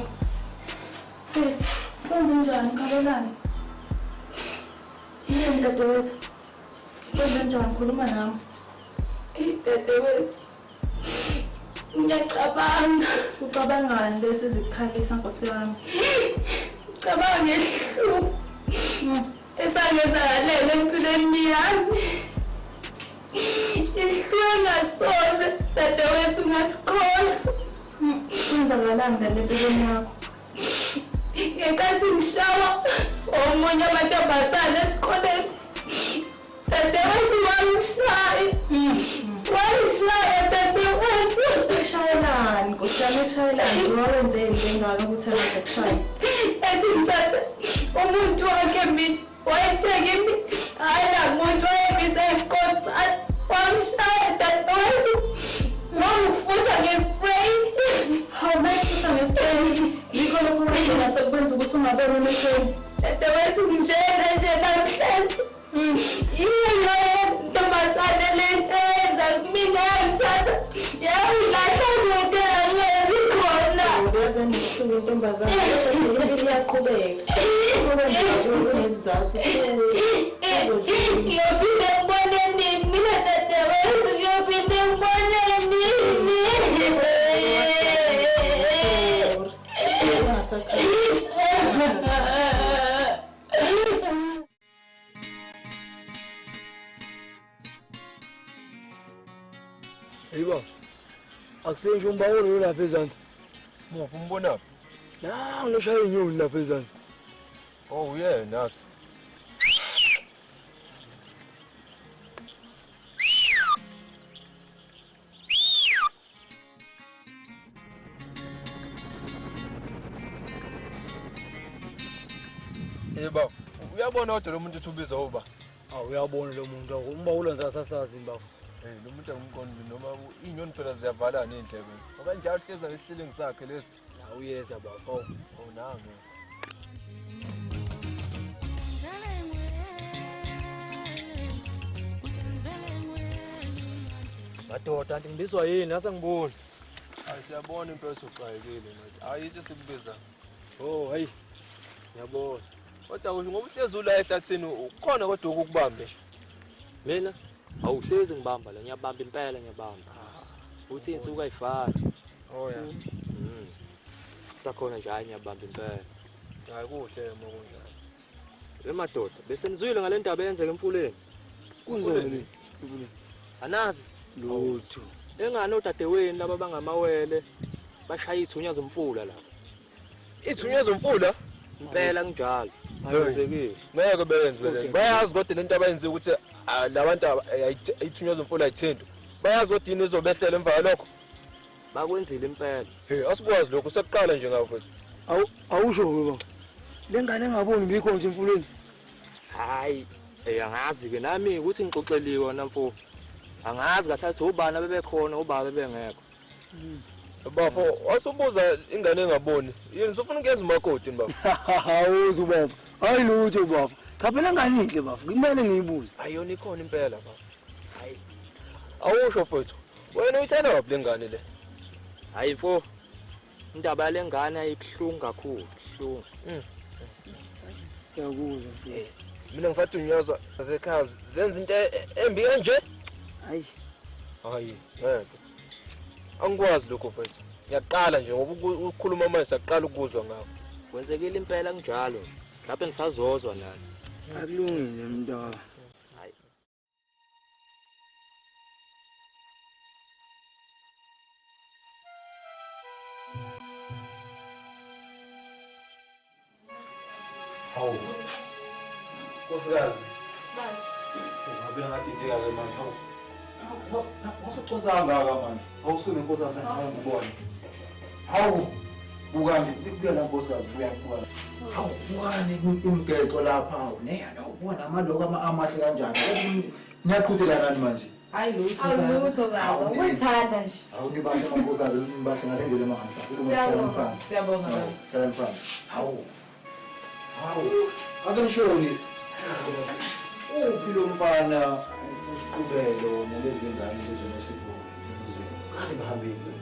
Sis, kwenze njani ukhabelani? Yini dadewethu? Kwenze njani khuluma nami? Eyi dadewethu. Ngiyacabanga. Ucabangani lesi zikukhalisa nkosi yami? Ngicabanga ngehlupho esangenzakalele empilweni yami. Ihlupho engasoze dadewethu ngasikhola. Kwenzakalani ngale empilweni yakho? Ngenkathi ngishawa omunye amantombazane esikoleni dadewethu wangishaya. Wangishaya dadewethu. Kushayelani? Nkosi yami kushayelani? Wawenzeni lengaka ukuthi akaze kushaya? Ethi ngithathe umuntu wakhe mina wayethe kimi hhayi la muntu wayebise inkosana wangishaya dadewethu. Wangifutha nge-spray. Hawu mayifutha nge-spray yikho lokho kwagcina sekukwenza ukuthi ungaboni emehlweni. Dadewethu ngitshela nje namhlanje. Yiyo ntombazane lento eyenza kumina yangithatha yangilahla kude la ngezi khona. Yaze nehluke intombazane. Thobeka. Kunezizathu. Ngiyophinde ngibone nini mina dadewethu, ngiyophinde ngibone nini? Hey baba, akusenje umbawolo lapha ezansi. Muphi umbonaphi? Nangu loshaya inyoni lapha ezansi. Oh yeah, nathi. Hey baba, uyabona kodwa lo muntu uthi ubiza uba? Awu uyabona lo muntu, umbawolo nje asasazi baba. Hey, lo muntu angimqondi noma inyoni phela ziyavalana iy'ndlebe. Ngoba njalo hleza esihleleni sakhe lesi. Awuyeza baba. Oh nangu. Madoda, anti ngibizwa yini? Ase ngiboni. Hayi siyabona impela usuxakekile manje. Hayi ithi sikubiza. Oh, hayi. Ngiyabona. Kodwa usho ngoba uhlezi ula ehlathini ukhona kodwa ukukubambe nje. Mina awuhlezi ngibamba la, ngiyabamba impela ngiyabamba. Uthi insuku ayifani. Oh yeah. Sakhona nje hayi ngiyabamba impela. Hayi kuhle uma kunjalo. Le madoda, bese nizwile ngale ndaba eyenzeka emfuleni. Kunzeni? Anazi lutho. Engani odadewenu laba bangamawele bashaya ithunya zomfula lapha. Ithunya zomfula? Impela kunjalo. Ayenzekile. Ngeke beyenze le. Bayazi kodwa lento abayenziwe ukuthi labantu ithunya zomfula ayithinto. Bayazi kodwa yini izobehlela emva kwalokho. Bakwenzile impela. Hey, asikwazi lokho sekuqala nje ngawo futhi. Awusho ke baba. Le ngane engaboni bikho nje emfuleni. Hayi, angazi ke nami ukuthi ngixoxeliwe wona mfo. Angazi kahle ukuthi ubani abebekhona ubaba bebengekho. Bafo, wasubuza ingane engaboni. Yini usufuna ukuyeza umakoti ni baba? Awuzi baba. Hayi lutho baba. Cha phela ngane inhle baba. Kumele ngiyibuze. Ayona ikhona impela baba. Hayi. Awusho mfowethu. Wena uyithanda wapi le ngane le? Hayi mfo. Indaba yale ngane ayibuhlungu kakhulu, buhlungu. Siyakuzwa mfowethu. Mina ngisadunyazwa zasekhaya zenza into embi kanje. Hayi. Hayi, ngeke. Angikwazi lokho mfowethu. Ngiyaqala nje ngoba ukukhuluma manje siyaqala ukuzwa ngakho. Kwenzekile impela kunjalo. Lapho ngisazozwa nani. Akulungile mntwana. Hayi. Hawu. Nkosikazi. Baba. Ngabe ngadideka ke manje. Hawu. Wasuconsa kangaka manje. Awusuke nenkosikazi ngikubona. Hawu. Buka nje, kuya la nkosikazi, buya buka. Hawu, bukani imigexo lapha. Hawu, ne ubuka namaloko amahle kanjani. Niyaqhudelana nani manje? Hayi lutho. Awulutho baba, uyithanda nje. Hawu nibahle mankosikazi, nibahle ngale ndlela emangalisayo. Siyabonga. Siyabonga baba. Hlalani phansi. Hawu. Hawu. Ake nishoni. Uphi lo mfana uSiqubelo nalezi ngane lezo noSipho noZipho? Kade bahambile.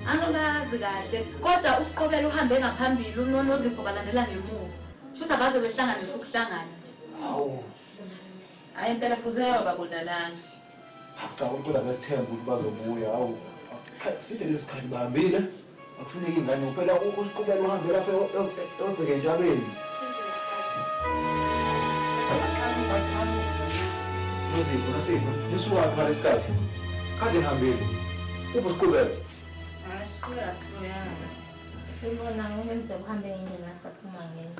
Angibazi kahle, kodwa uSiqobelo uhambe ngaphambili, uNozipho balandela ngemuva. Shuthi abaze behlangane ngisho ukuhlangana. Hawu. Hayi impela fuze babonalanga. Cha untula ngesithembu ukuthi bazobuya. Hawu. Side lesikhathi bahambile. Akufuneki ingane phela uSiqubelo uhambe lapha eyobheka entabeni. Nozipho, Nozipho, nisukaphi ngalesikhathi? Kade nihambile. Uphi uSiqubelo? Hayi siqhubeka sibuyanga. Simbona ngokwenzeka uhambe ngendlela saphuma ngayo.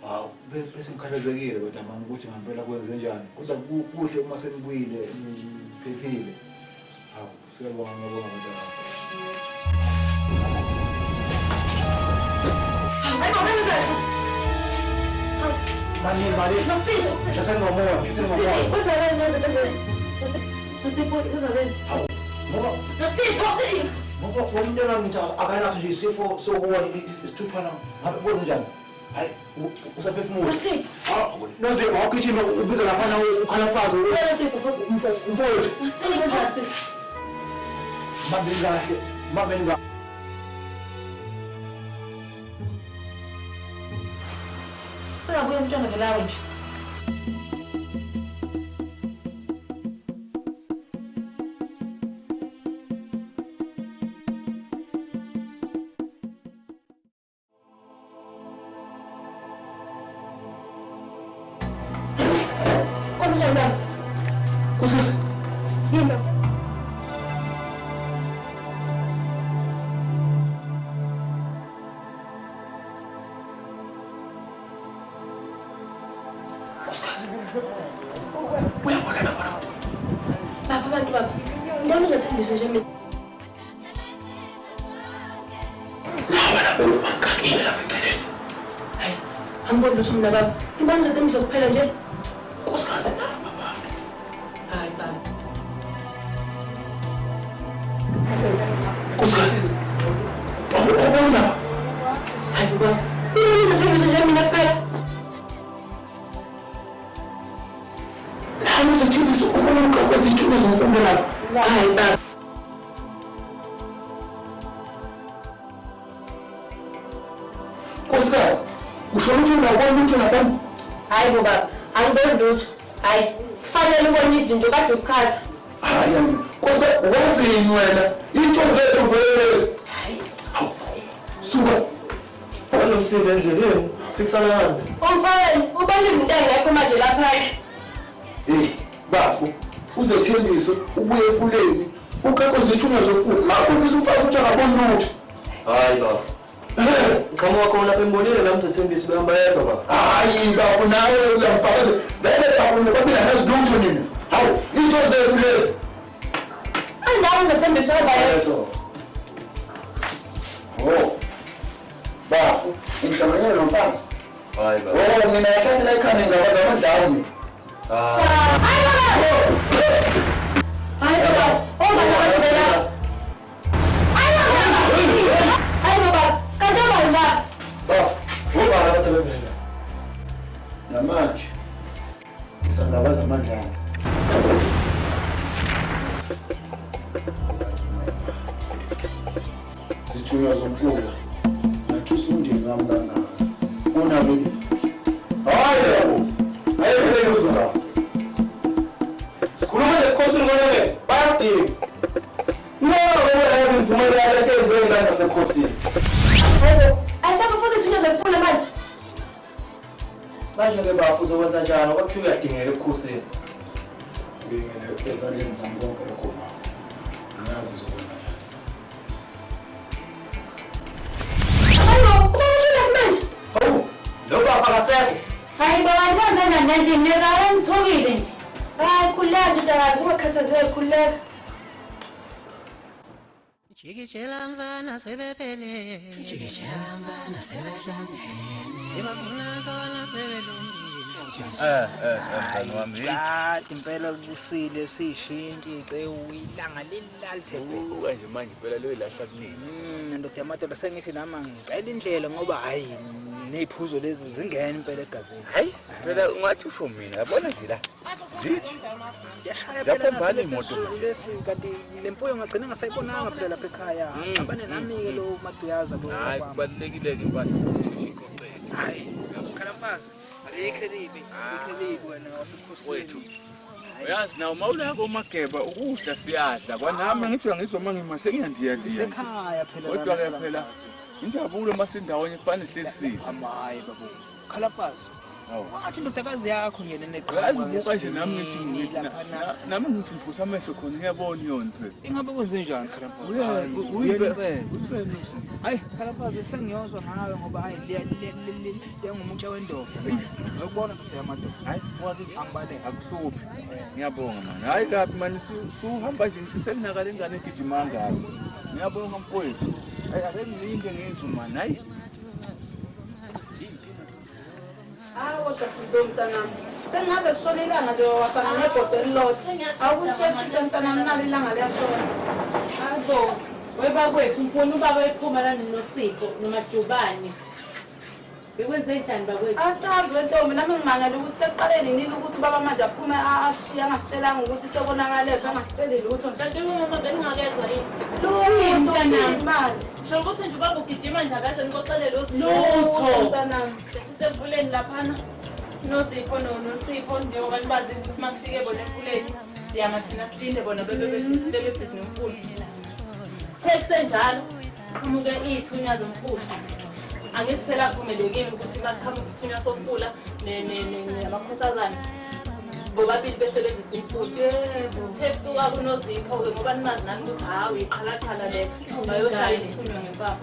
Hawu, bese ngikhathazekile kodwa mama ukuthi ngempela kwenze njani. Kodwa kuhle uma senibuyile niphephile. Hawu, siyabonga ngiyabonga kodwa. Hayi baba kanjani? Mani, mani. Nosipho, Ngisasenomoya, ngisasenomoya. Uzabeni, Nosipho, uzabeni. Hawu, ngoba Nosipho. Ngoba umntwana ngithi akanaso nje isifo sokuwa isithuthwana ngabe kwenze njani? Hayi, usaphefumula. Nosipho. Nozipho, awugijime ubiza laphana ukhala mfazi. Nosipho, Mfowethu. Nosipho njani? Mbambeni kahle, mbambeni kahle. Sengabuya umntwana velawe nje. Kwenzenjani baba? Nkosikazi. Yini baba? Nkosikazi. Uyabona lapha la. Baba abantu baba. Ngibona uzothembisa nje mina. Laba lapha bangikakile lapha eceleni. Hayi, angiboni lutho mina baba. Ngibona uzothembisa kuphela nje. Nkosikazi naba abantu. Hayi baba. Nkosikazi. Awubona. Hayi baba. Ngibona uzothembisa nje mina kuphela. Lana uzothembisa ukubuka kwezithunywa zomfundo lapha. Hayi baba. Nkosikazi, usho ukuthi ungabona lutho lapha? Hayi bo baba, angiboni lutho. Hayi, kufanele ubone izinto kade ukukhatha. Hayi, nkosikazi, wazini wena? Into zethu vele lezi. Hawu, suka. Banomsindo endleleni, phikisana ngani? Umfowenu, ubona izinto engekho manje lapha. Hey, bafu, uzethembiso ubuye efuleni. Ukekho zithunywa zomfundo. Ngakho umfazi ukuthi akaboni lutho. Hayi baba. Uqhamuka khona lapha embonile la mthethembiso behamba yedwa baba. Hayi bafu, nawe uyamfakaza. Vele bafu ngoba nazi lutho nina. Hawu, into zethu lezi. Andawo uzothembisa uhamba yedwa. Oh. Bafu, ngihlanganyela nomfazi. Hayi baba. Oh, mina yahlahlela ekhanda indaba zamadlawo mina. Hayi baba. Hayi baba, ongani abantu bela. Hayi baba. Hayi baba, kanti abani la? Bafu, ubani abantu bevela? Namanje ngisangabaza amandla ami. Zithunywa zomfula. Nathusa umndeni wami kangaka. Unami. Hayi yabo. Hayi vele lutho za. Sikhuluma nekhosini konke bayadinga. No, ngoba yazi imphumela yakhe ezweni zasekhosini. Hayibo, ayisekho futhi ithunywa zemfula manje. Manje ke baba uzokwenza njani ngoba kuthiwa uyadingeka ebukhosini? Ngingene ezandleni zami konke lokho baba. Ngiyazi ngizokwenza njani. Hayibo, ubaba ushona manje. Hawu, lo baba akasekho. Hayi baba, kwenza njani endlini? Nezala ngithukile nje. Hayi khululeka ndodakazi, ungakhathazeki khululeka. Jikijela mfana sebephelele, jikijela mfana sebehlangene, ebafuna khona sebelungile. Mzane wami. Kade impela kusile sishintshe cewu ilanga lilalithe. Buka nje manje impela loyilahla kunini. Ndoda yamadoda sengithi nami ngicela indlela ngoba hayi neziphuzo lezi zingena impela egazini. Hayi, phela ungathi usho mina, yabona nje la. Zithi Siyashaya phela ziyaphambana naso imoto lesi lesi kanti le mfuyo ngagcina ngasayibonanga phela lapha ekhaya. Ngabane nami-ke lo Maduyaza lo. Hayi, kubalulekile ke impahla ukuthi iqoqeke. Hayi, khala mfazi. Alikho libi, alikho libi wena wasekhosini. Wethu. Uyazi nawo mawulako umageba ukudla siyadla. Kwanami ngithi uyangizwa uma ngima sengiyandiya ndiya. Isekhaya phela Kodwa ke lana, phela injabulo masindawonye kufanele sihlezi sidle. Hayi babo. Khala mfazi. Wathi indodakazi yakho ngene Uyazi ubuka nje nami ngithi ngithi laphana. nami ngithi ngiphusa amehlo khona ngiyabona yona phela. Ingabe kwenze njani khala mfazi? Uya- Hayi, uyibe- uyena impela. Hayi khala mfazi sengiyozwa ngawe ngoba hayi liya liyangomutsha wendoda. Ngiyokubona ndoda yamadoda. Hayi wazi ukuthi Angibaleke. akuhluphi. Ngiyabonga mani. Hayi kabi mani suhamba nje sekunakala ingane egijima kangaka. Ngiyabonga mfowethu. Hayi ake ngilinde ngizwe mani. Hayi. Hayi kodwa Fuzo mntanami. Sengaze sishone ilanga nje wasana nebhodo elilodwa. Awusheshise mntanami nalo ilanga liyashona. Hayibo, webakwethu ngibona ubaba ephuma la noSipho nomajubane. Bekwenze njani bakwethu? Asazi wentombi nami ngimangela ukuthi sekuqale nini ukuthi ubaba manje aphume ashiye angasitshelanga ukuthi sekonakalephi angasitsheli lutho nje. Kanti mama bengingakezwa yini? Lutho mntanami manje. Sho ukuthi nje ubaba ugijima nje akaze nikoxelele ukuthi Lutho mntanami. Sisemfuleni laphana. Nozipho noNosipho njengoba nibazi ukuthi uma kufike bona emfuleni siyama thina silinde bona bebe busy nomfula. Sekusenjalo qhamuke iy'thunya zomfula. Angithi phela akuvumelekile ukuthi uma kuqhamuka isithunywa somfula namakhosazane bobabili besebenzisa umfula. Uthe kusuka kuNozipho-ke ngoba nimazi nani ukuthi hawu iqhalaqhala le bayoshaya isithunywa ngempama.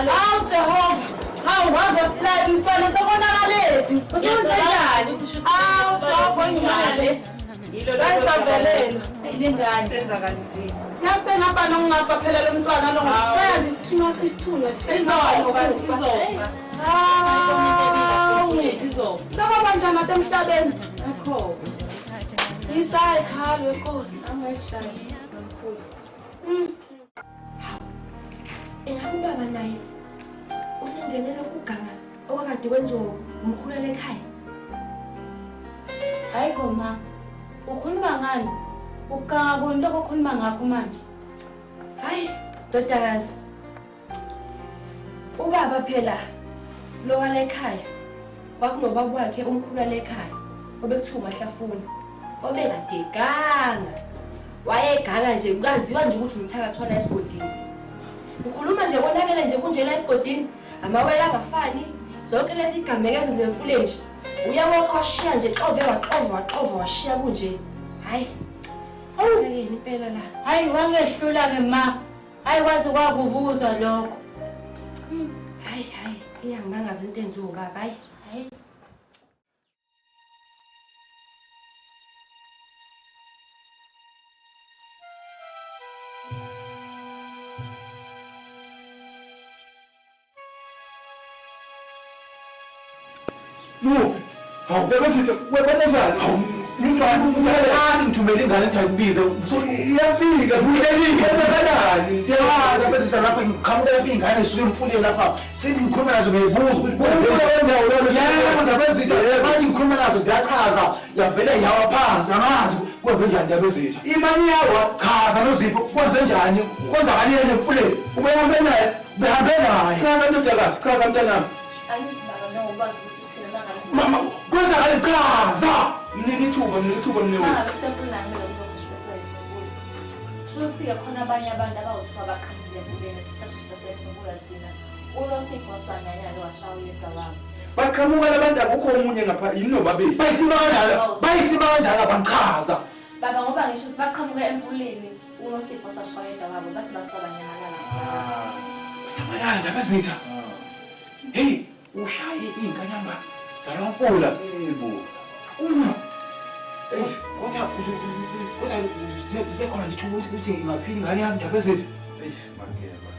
Hawu Jehova, hawu wazohlala umntwana sekonakalephi? Usuwenze njani? Hawu Jehova ngale. Bayisavelelwa. Lingane senzakalisile. Ngiyase ngapha nongafa phela lo mntwana lo ngoshaya nje isithunywa isithunywa Izofa. Hawu. Izofa. Sekwaba njani nasemhlabeni? Akho. Ishaye khalo enkosi. Angayishayi. Engabe ubaba naye usengenele ukuganga okwakade kwenziwa umkhulu ekhaya. Hayi bo ma, ukhuluma ngani? Ukuganga kuni lokho okhuluma ngakho manje? Hayi, ndodakazi. Ubaba phela lo wala ekhaya kwakunobaba wakhe umkhulu ekhaya obekuthiwa uMahlafuna obekade ganga. Wayeganga nje kwaziwa nje ukuthi umthakathi wala esigodini. Ukhuluma nje konakele nje kunjena esigodini, amawele angafani, zonke lezi gameko ezizemfuleni nje. Uyawonke washiya nje xove waxova waxova washiya kunje. Hayi. Awuyini impela la. Hayi wangehlula ke ma. Hayi kwaze kwakubuza lokho. Hayi hayi, iyangimangaza into enziwa ubaba hayi. Hayi. Muphi? Hawu, bebesithi kwenzenjani? Hawu, ngithumele ngithumele ingane ethi ayikubize. Iyafika, kuyelike kwenzakalani? Njengoba bese lapha ngiqhamuka lapha ingane isuke emfuleni lapha. Sithi ngikhuluma nazo ngiyibuza ukuthi umfula wendawo lona. Yebo, ndabezitha. Bathi ngikhuluma nazo ziyachaza, yavele yawa phansi, angazi kwenzenjani ndabezitha. Imali yawa, chaza noZipho kwenzenjani? Kwenzakaleni emfuleni? Ubehambe naye, behambe naye. Chaza ndodakazi, chaza mntanami. Angithi baba njengoba wazi ukuthi thina mangabe Mama, kwenzakale chaza. Mnike ithuba, mnike ithuba mnike. Mangabe semfuleni lo bese Shuthi-ke khona abanye abantu abawuthiwa baqhamukile emfuleni sisasusa thina. UNosipho wasibandanyana washaya uyedwa wabo. Baqhamuka labantu akukho omunye ngapha yini nobabili. Bayisima kanjalo, bayisima kanjalo abanchaza. Baba ngoba ngisho ukuthi baqhamuka emfuleni uNosipho washaya uyedwa wabo base basuka banyamalala. Banyamalala ndabezitha. Hey, ushaye inkanyamba zalomfula. Yebo. Hey, kodwa kodwa kusekhona nje ithuba ukuthi ingaphila ingane yami ndabezitha. Eish, Mageba.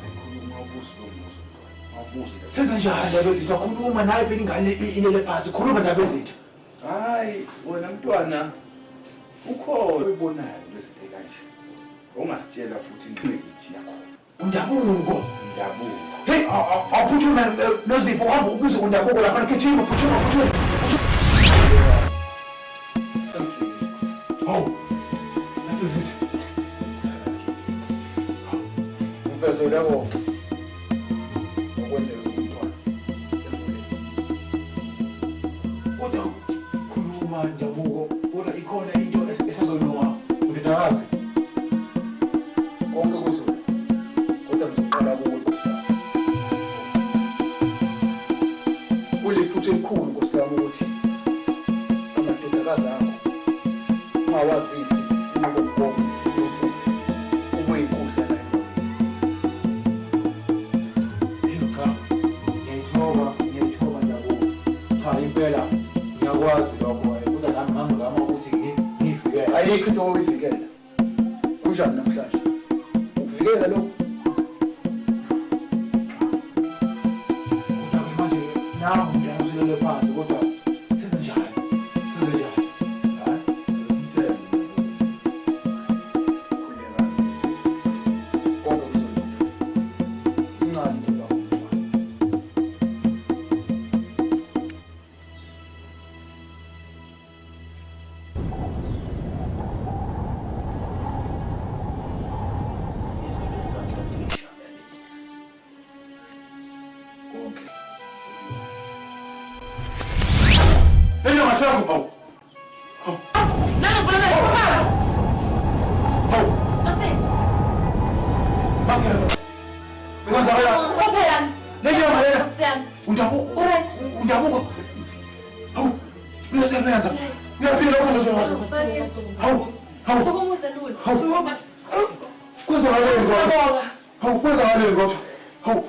Ayikhuluma ubuso lomuso mntwana. Awubuzo. Senze njani ndabezitha? Khuluma naye phela ingane ilele phansi. Khuluma ndabezitha. Hayi, wena mntwana ukhona oyibonayo lezinto kanje. Ongasitshela futhi ingqikithi yakho. Undabuko. Undabuko. Hey, awuphuthuma Nozipho uhamba ubize undabuko lapha gijima phuthuma phuthuma. Hawu. Ndabezitha. Umfezele konke okwenzeka kumntwana emfuleni. Kodwa khuluma ndabuko, kodwa ikhona into esazolunga ndodakazi. Konke kuzolunga. Kodwa ngizoqala kuwe Nkosi yami. Kuliphutha elikhulu Nkosi yami ukuthi amadodakazi akho ungawazisi inqubomgomo yomfula ube yinkosi yala endaweni. Yebo cha, ngiyayithoba, ngiyayithoba ndabuko. Cha impela ngiyakwazi lokho kodwa nami ngangizama ukuthi ngiyivikele. Ayikho into oyivikela. Kunjani namhlanje? Ukuvikela lokho? Kodwa-ke manje nangu umntwana uselele phansi kodwa senze njani? Senze njani? Hayi, umthembe. Khulekani. Konke kuzolunga. Lento ngasekho hawu. Nani ngivula amehlo? Hawu. Nosipho. Bangena. Kwenzakala. Nkosi yami. Lento lena. Nkosi yami. Undabuko. Undabuko. Hawu. Uyasebenza. Uyaphila kodwa. Hawu. Hawu. Sukumuze lula. Hawu. Kwenzakaleni kodwa? Hawu, kwenzakaleni kodwa? Hawu.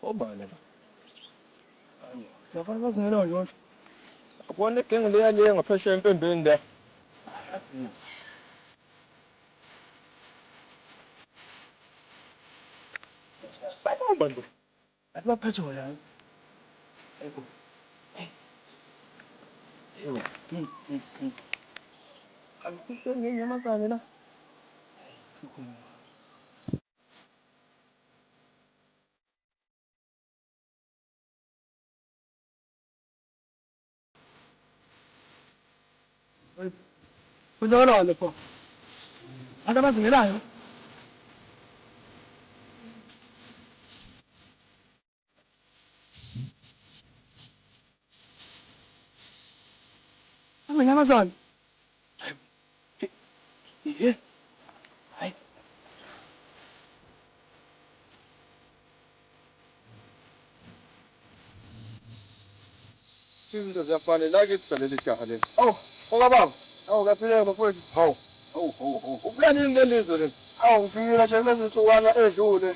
Obani la? Siyafana bazingela nje nje. Akubona igenge leya le ngaphesheya empembeni la. Bayabamba nje. Athi baphethe wena. Yebo. Yebo. Akukusho ngenyamazane la. Kwenzakalani lapho? Abantu abazingelayo. Amanyamazane. Ye. Hayi. Izinto ziyafana la kithi phela leli jaha leli. Awu, okababa. Awu kaphileke bafowethu. Hawu. Hawu, hawu, hawu. Ubulanini lelizwe leli? Awu ngifikile nje kulezi nsukwana edlule.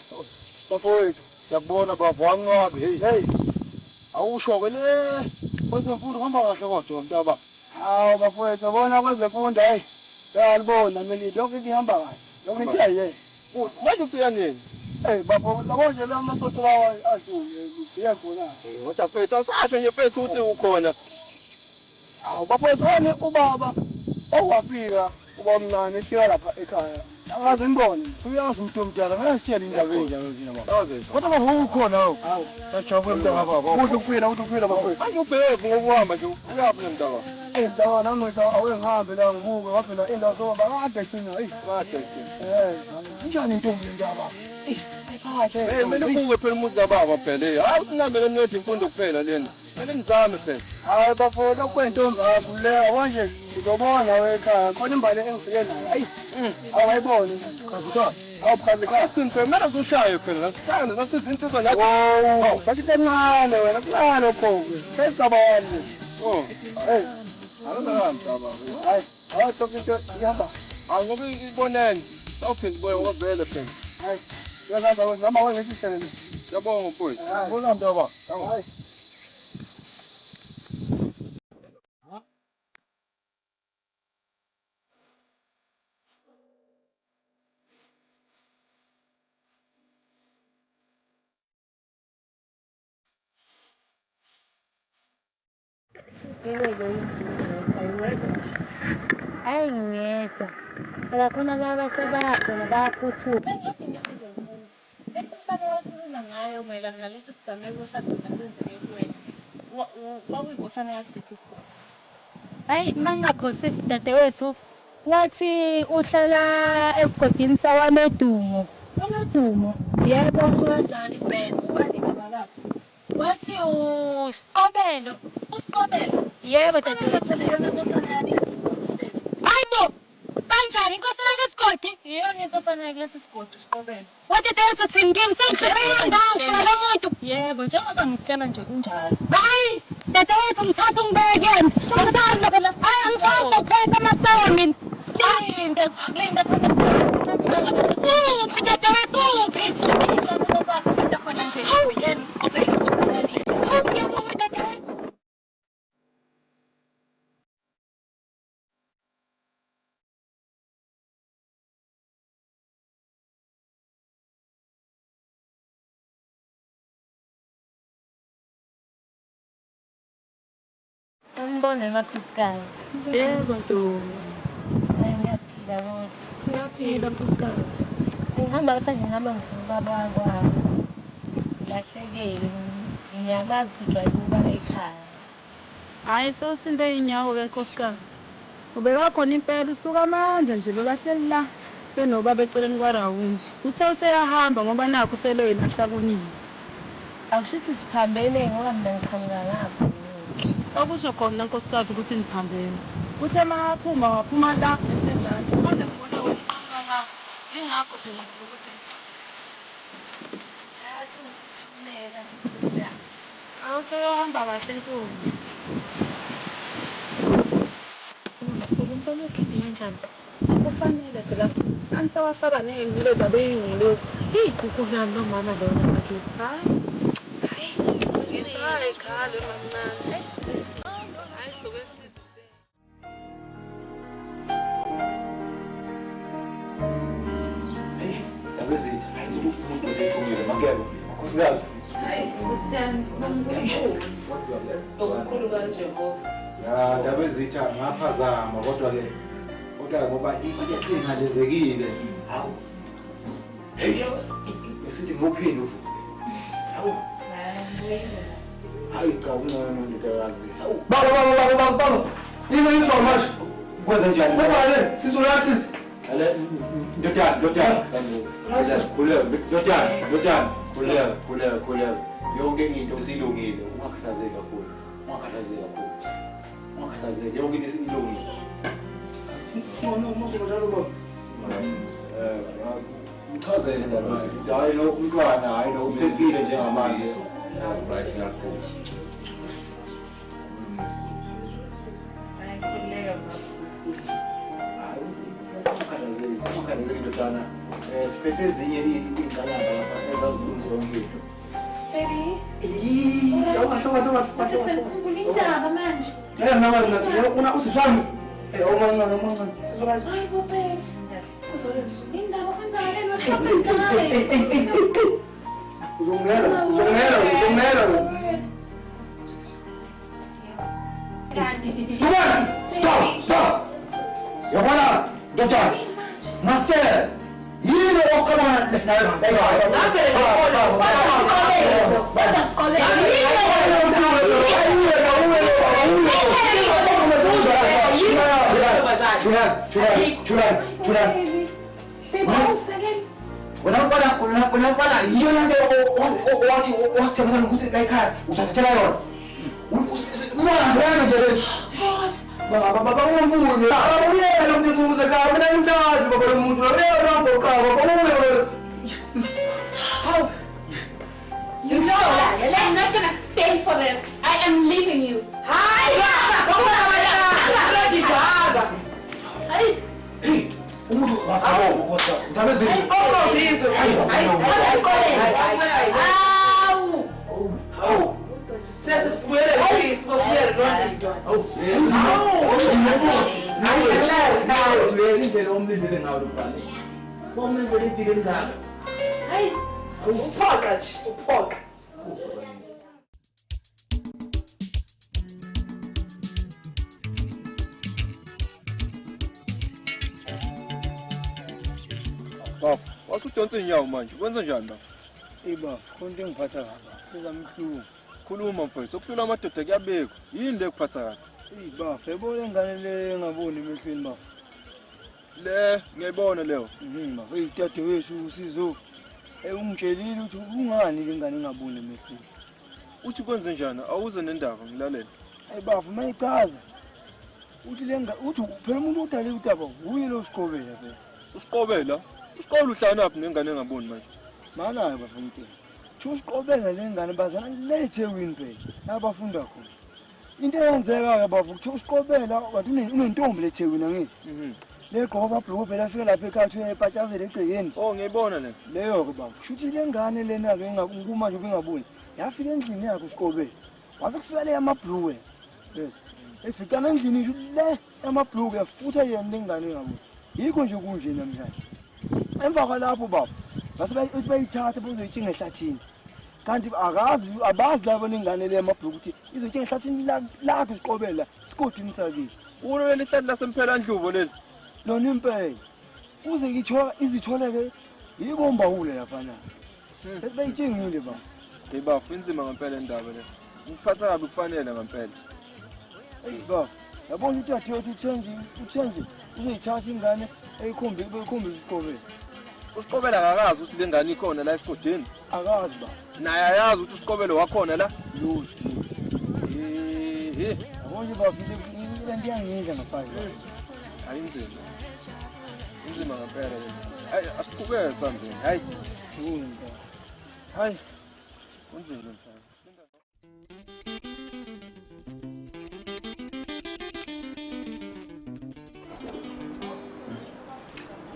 Bafowethu. Siyakubona baba wanqabi. Hey. Hey. Awusho ke le. Kwezemfundo kuhamba kahle kodwa mntaba. Hawu bafowethu yabona kwezemfundo hayi. Uyalibona mina lokho ihamba kahle. Lokho into hey. Manje ufika nini? Hey bafowethu yabo nje la masonto lawa adlule ngifika khona. Kodwa mfethu asasho nje mfethu uthi ukhona. Hawu bafowethu wena ubaba owafika uba omncane efika lapha ekhaya. Angaze ngibone. Uyazi umuntu omdala ngeke indaba enjalo thina baba. Kodwa baba ukhona hawu. Sajabula mntaka baba. Kuhle ukuphila, kuhle ukuphila bafowethu. Manje ubheke ngokuhamba nje uyaphi mntaka? Eh mntaka nami awuye ngihambe la ngibuke ngoba phela indawo zoba kade gcina. Eyi kade gcina. Eh injani intombi mntaka? Eh kahle. Eh kumele ubuke phela umuzi kababa phela. Hayi usinamele ncwadi imfundo kuphela lena. Kumele nizame phela. Hayi bafowethu lokhu kwentombi akhululeka konje ngizobona we ekhaya khona imbali engifike nayo. Ayi awayiboni. Khazikhala. Awu khazikhala. Qini phela kumele uzushaye phela. Nasithanda nasizinsizwa nathi. Wow, sathi encane wena kuncane lokho. Sesigabani. Oh. Hey. Akuzakala mntaba. Hayi, hayi sonke into ihamba. Hayi ngoba ibonene. Sawuphinda ubuye ngoba vele phela. Hayi. Uyazazi wena noma wena ngithi Siyabonga mfowethu. Bona mntaba. Hayi. Hayi ngiyedwa. Phela khona laba sebakhona bayaphuthuma. Esikhuluma ngayo mayelana nalesi sigameko sagcina senzeke kuwena. Kwakuyinkosana yakusiphi isigodi? Hayi mangingaphosisi dadewethu wathi uhlala esigodini sakwaNodumo. KwaNodumo? Yebo. Kanjani impela? Ubani igama lakhe? Wathi uSiqobelo. USiqobelo? Yebo dadewethu. Hayi bo! Kanjani inkosana yesigodi? Iyona inkosana yakulesi sigodi uSiqobelo. Wadadewethu thini kimi sengihlupheka ndawo ngifuna lo muntu. Yebo, njengoba ngikutshela nje kunjalo. Hayi dadewethu ngithatha ungibeke kuyena. Ngithanda phela. Hayi angithanda ukuphetha amasawa mina. Linda, linda khona. Uphi dadewethu uphi? Khona nje uyena. Hawu dadewethu. Umbone makhosikazi. Yebo ntombi. Siyaphila kodwa. Siyaphila nkosikazi. Ngihamba lapha nje ngihamba ngifuna ubaba wakwami. Ngilahlekile. Ngiyamazi ujwayele ukuba ekhaya. Hhayi sewusinde iy'nyawo-ke nkosikazi. Ubekakhona impela usuka manje nje bebahleli la benobaba eceleni kwarawundi. Uthe useyahamba ngoba nakhu seloyilahla kunini. Akushuthi siphambene ngoba mina ngiqhamuka ngapha. Okusho khona nkosikazi ukuthi niphambene. Uthe makaphuma waphuma la esenzansi. Manje ngibona wena uqhamuka ngapha. Yingakho nje ngifuna ukuthi Athi ngithumela nje. Awu seyohamba kahle ntombi. Umntwana ukhiphe kanjani? Kufanele phela anisawafaka ney'nwele zabey'ngu lezi. Iy'khukhulani nomama lona bakithi. Hayi. Ngishaya ikhalo mamncane. Hayi suke size. Ndaba ezitha, hayi umuntu osethumile makebe, makhosikazi. Hayi, Nkosi yami, Okukhulu kaJehova. Ya, ndaba ezitha ngaphazama kodwa-ke kodwa ngoba ingalezekile. Hawu. Hey, esithi ngophinde uvuke. Hawu. Hayi cha ungcono ndodakazi. Baba baba baba baba baba. Yini yiswa manje? Kwenze njani? Kwenzakaleni? Sisi ulala sisi. Ale ndodana, ndodana. Khuleka, ndodana, ndodana. Khuleka, khuleka, khuleka. Yonke into isilungile, ungakhathazeki kakhulu. Ungakhathazeki kakhulu. Ungakhathazeki, yonke into ilungile. No no, musuka njalo baba. Mchazele indaba ezithi hayi lo umntwana hayi lo uphephile njengamanje. Right kakhulu. Hayi, khululeka baba. Hayi ungakhathazeki, ungakhathazeki ndodana. Siphethe ezinye iy'ngqalamba lapha ezazilungisa yonke into. Baby. Kahle kahle kahle. Kodwa sengikhumbula indaba manje. Eh mama una usisi wami. Eh omncane omncane. Sisi wami. Hayi bo babe. Indaba kwenzakaleni? What happened guys? Uzongimela, uzongimela, uzongimela. Stop, stop. Yabona ndodana. Ngakutshela. Yini oqabana nayo ekhaya? Thulani, thulani, thulani. Baby, awusekeli. Wena mfana, wena mfana yiyo lento owathi owasithembisa ukuthi la ekhaya uzathathela yona. Umntwana ngiyana nje lesi. God. Baba baba ungimfuni. Baba uyena umuntu efuze ekhaya. Mina ngimthandi baba lo muntu. Uyena ongiphoqa baba uye baba. How? You know what? I'm not gonna stand for this. I am leaving you. Hayi, Hayi. Umuntu wafaka unkosikazi. Ndaba ezinje. Hayi, Awu. Hawu. Sese sibuyele kithi, uzosibuyela lonto. Hawu. Indlela omlindele ngayo lo mfana. Bomlindele idili elingaka. Hayi. Uphoqa nje, uphoqa. Baba, wasudonsa inyawo manje. Kwenza njani baba? Eh baba, khona into engiphatha kabi. Ngizama ihlungu. Khuluma mfowethu, okuhlula amadoda kuyabekwa. Yini le ekuphatha kabi? Eh baba, yabona ingane le engaboni emehlweni baba. Le, ngiyayibona leyo. Baba, hey dadewethu usizo. Ungitshelile ukuthi ungani le ngane engaboni emehlweni. Uthi kwenze njani? Awuze nendaba ngilalele. Hayi baba, mayichaza. Uthi le ngane uthi phela umuntu odale udaba uye lo siqobela phela. Usiqobela? Usiqobela uhlala naphi nengane engaboni manje? Manayo baba ngitshela. Thi usiqobela le ngane bazana le eThekwini phela. Abafunda khona. Into eyenzeka ke baba ukuthi usiqobela wathi unentombi le eThekwini angithi. Le gqoka amabhuluku phela afika lapha ekhaya uyayipatshazela egcekeni. Oh ngiyayibona le. Leyo ke baba. Shuthi le ngane lena ke engakuma nje ubengaboni. Yafika endlini yakhe usiqobela. Wase kufika le yamabhuluku. Yes. Eficana endlini nje le yamabhuluku yafutha yena le ngane engaboni. Yikho nje kunje namhlanje. Emva kwalapho baba base bayithatha bazoyitshinga ehlathini. Kanti akazi abazi labo lengane le yamabhuluku ukuthi izoyitshinga ehlathini lakhe siqobela sigodini sakithi. Ulo leli hlathi lasemphelandlubo leli. Lona impela. Uze ngithola izitholeke yibombawule laphana. Beyitshengile ba. Hey bafo, inzima ngempela indaba le. Ngiphatha kabi kufanele ngempela. Hey ba, yabona udadewethu uthengi uthengi uzoyithatha ingane eyikhombe beyikhombe isiqobela. Usiqobela akakazi ukuthi le ngane ikhona la esigodini. Akazi ba. Naye ayazi ukuthi usiqobelo wakhona la. Lutho. Eh, Yabona nje bafo le nto iyangidla ngaphandle. hayi inzima. Inzima ngempela le. Hayi asiqhubeke sambeni. Hayi. Hayi. Kunzima mfana.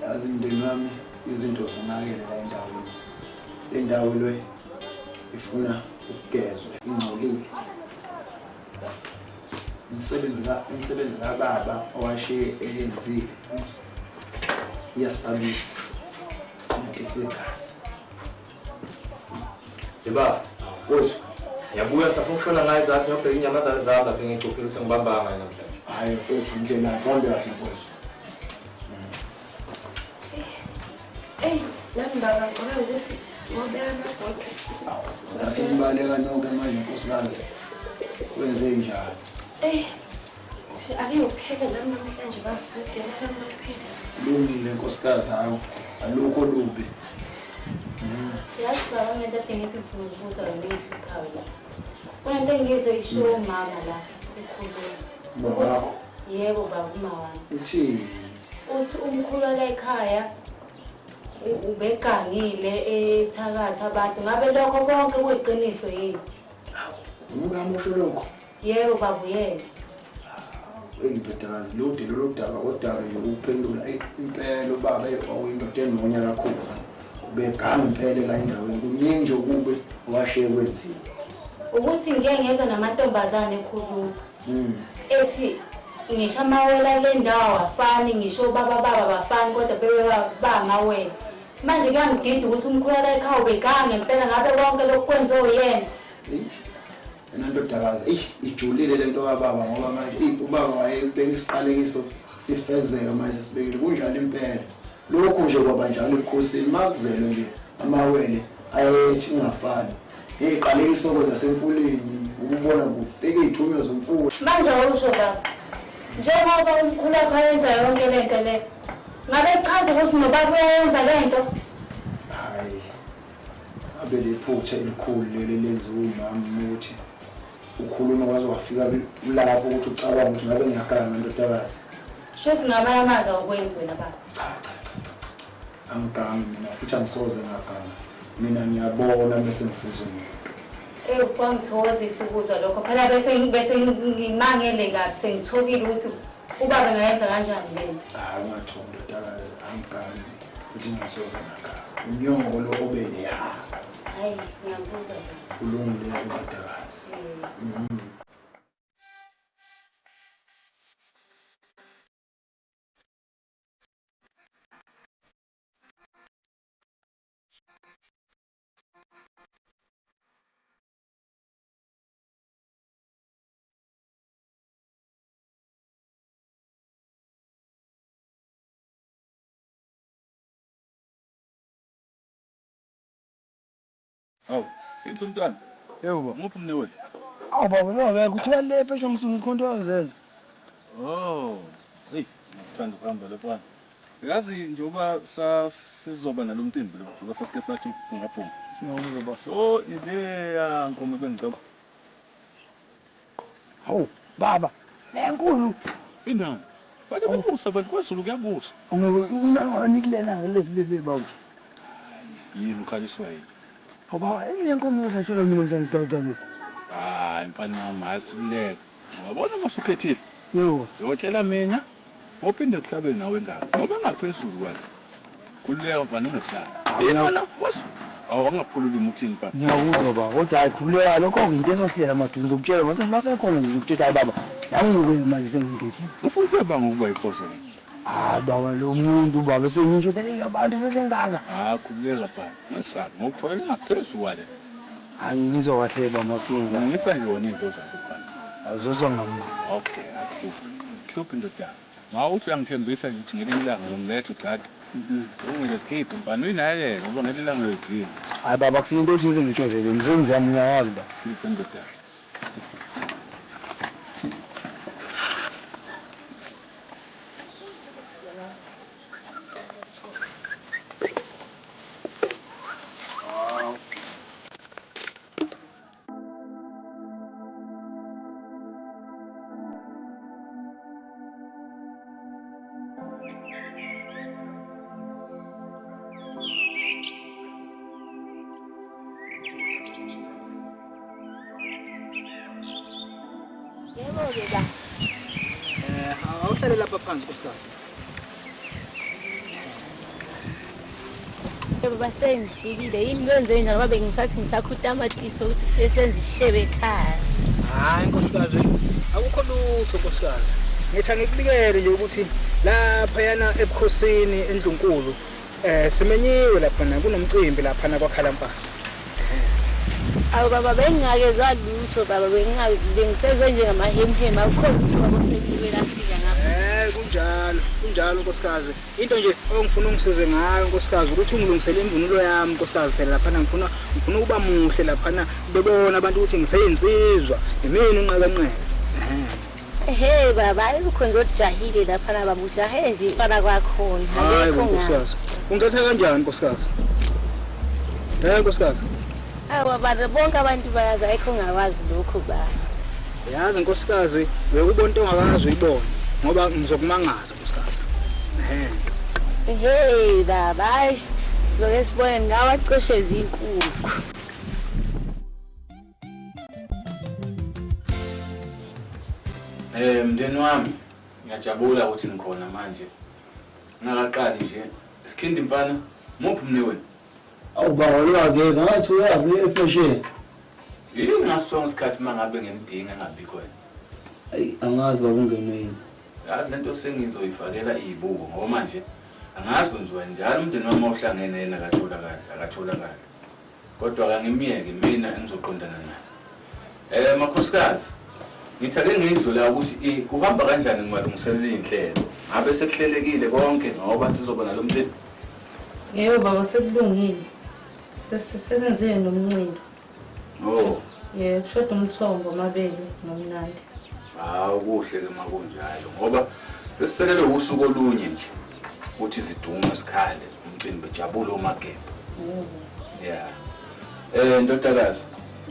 Yazi mndeni wami izinto zonakele la endaweni. Le ndawo le ifuna ukugezwa, ingcolile. Umsebenzi ka umsebenzi kababa owashiye eyenzile iyasabisa. Inyathisa igazi. Yebaba, mfowethu. Ngiyabuya safuna ukushona ngayo zathi ngiyobheka inyamazane zami lapha engicuphile ukuthi ngibambanga yini namhlanje. Hhayi mfowethu indlela uhambe kahle mfowethu. Eyi, nami baba ngicabanga ukuthi ngobeka amabhodwe. Nasenibaleka nonke manje nkosikazi. Kwenze njani? Eyi, ngithi ake ngipheke nami namhlanje baba, ngidela nami nokupheka. Kulungile nkosikazi hawu alukho lubi. Yazi baba ngento ade ngithi ngifuna ukubuza yona engihluphayo la. Kunento engiyizwe ishiwo umama la ekhuluma. Uma wakho? Yebo baba uma wami. Uthini? Uthi umkhulu wala ekhaya ubegangile ethakatha abantu. Ngabe lokho konke kuyiqiniso yini? Umkami usho lokho? Yebo baba uyena. Eyi ndodakazi lude lolu daba kodwa-ke nje ukuphendula eyi impela ubaba eyi wawuyindoda enonya kakhulu. Ubeganga impela la endaweni kuningi nje okubi owashiye kwenziwa. Ukuthi ngike ngezwa namantombazane ekhuluma. Ethi ngisho amawele ale ndawo awafani ngisho obaba babo abafani kodwa bebe bamawele. Manje kuyangidida ukuthi umkhulu wala ekhaya ubeganga ngempela ngabe konke lokhu kwenziwe uyena. Yena ndodakazi, eish ijulile lento kababa ngoba manje eyi ubaba wayebeka isiqalekiso sifezeka manje sesibekile kunjalo impela. Lokhu nje kwaba njalo ebukhosini makuzelwe nje amawele ayethi ungafani. Ngeziqalekiso zasemfuleni ukubona kufika izithunywa zomfula. Manje awusho baba, njengoba umkhulu wakho ayenza yonke le nto le, ngabe kuchaza ukuthi nobaba uyayenza le nto? Hayi, abe lephutha elikhulu leli lenziwa umama ukuthi ukhuluma kwaze wafika lapho ukuthi ucabanga ukuthi ngabe ngiyaganga ndodakazi. Shuthi ngamanye amazwi awukwenzi wena baba. Angigangi mina futhi angisoze ngaganga. Mina ngiyabona bese ngisiza umuntu. Ewu kwangithokozisa ukuzwa lokho. Phela bese bese ngimangele kabi sengithukile ukuthi ubaba engayenza kanjani le nto. Hayi ungathuki ndodakazi, angigangi futhi ngisoze ngaganga. Unyoko lo obenehaba. Hayi ngiyakuzwa baba. Kulungile ndodakazi. Hawu, ithi umntwana. Yebo baba. Nguphi umnewethu? Awu baba lo akekho uthiwa le phesha umsuku ikhonto azenza. Oh, hey, ngikuthanda ukuhamba lo mfana. Yazi njengoba sasizoba nalo mcimbi lo, njengoba sasike sathi ungaphuma. Ngiyakuzwa baba. So ileya nkomo bengicela. Hawu baba, le nkulu. Inani. Bake babusa abantu kwaZulu kuyabusa. Ungeke unani kulena le le le baba. Yini ukhaliswa yini? Hawu baba, le nkomo yohlatshelwa mina mhlawumbe mhlawumbe. Hayi mfana wami, hayi khululeka. Wabona uma usukhethile. Yebo. Uyotshela mina ophinde kuhlabe nawe ngakho ngoba ngaphezulu kwakhe. Khululeka mfana ungesabi. Yena boss. Awu angakhululi umuthini mfana. Ngiyakuzwa baba, kodwa hayi khululeka lokho into esohlela maduze ngizokutshela mase masekhona nje ngikutshela hayi baba. Nami manje sengingethile. Ufuna banga ukuba yinkosi ke. Hayi baba lo muntu baba sengisho leli abantu besengaka. Hayi khululeka mfana. Ungesabi ngokuthola ngaphezulu kwale. Hayi ngizwa kahle baba mafunga. Ngisa nje wona into zakho mfana. Awuzozwa ngama. Okay, akuhluphi. Hluphi ndoda. Ma uthi uyangithembisa nje ukuthi ngelinye ilanga ngizomletha udade. Ungeke sikhiphe mfana uyinakekele ngoba ngelinye ilanga uyoyidinga. Hayi baba kusiyo into othi ngize ngitshenzele umsebenzi wami ngiyawazi baba. Sikhiphe ndodana. Yebo-ke ba. Awuhlale lapha phansi nkosikazi. Yebo ba sengifikile. Yini kwenze njani ngoba bengisathi ngisakha utamatisi ukuthi sifike senze isishebe ekhaya. Hayi nkosikazi, akukho lutho nkosikazi. Ngithi angikubikele nje ukuthi laphayana ebukhosini endlunkulu simenyiwe laphana kunomcimbi laphana kwaKhalampasi. Awu baba bengingakezwa lutho baba bengisezwe njengamahemhemu akukho lutho baba osenyuke lafika ngapha. Kunjalo, kunjalo nkosikazi. Into nje ongifuna ungisize ngayo nkosikazi ukuthi ungilungisele imvunulo yami nkosikazi phela laphana ngifuna ukuba muhle laphana bebona abantu ukuthi ngiseyinsizwa imini unqakanqeka. Ehe baba ayikho nje ojahile laphana baba ujahe nje fana kwakhona. Hayi nkosikazi. Ungithatha kanjani nkosikazi? Nkosikazi. Awu baba bonke abantu bayazi ayikho ongakwazi lokho baba. Yazi nkosikazi uyokubona into ongakazi uyibone ngoba ngizokumangaza nkosikazi. Hey baba hayi sizoke sibone ngawacoshe izinkukhu. Mndeni wami ngiyajabula ukuthi ngikhona manje. Ngingakaqali nje Sikhindi mfana, muphi mne wena? Awu baba lwake ngathi uyabi ephesheya. Yini ngasonke isikhathi mangabe ngimdinga engabikho yena. Ayi angazi baba ungenwe yini. Yazi lento sengizoyifakela izibuko ngoba manje angazi kwenziwa njalo umndeni wami ohlangene yena akatholakali, akatholakali. Kodwa akangimyeke mina engizoqondana naye. Makhosikazi, ngithi ake ngizwe la ukuthi kuhamba kanjani ngimalungiselela iy'nhlelo. Ngabe sekuhlelekile konke ngoba sizoba nalo mcimbi? Yebo baba sekulungile. Sesenzile nomncindo. Oh. Yebo, kushoda umthombo amabele nomnandi. Hawu kuhle ke makunjalo ngoba sesiselele usuku olunye nje ukuthi izidungu zikhale umcimbi bejabule omagebha. Yeah. Ndodakazi.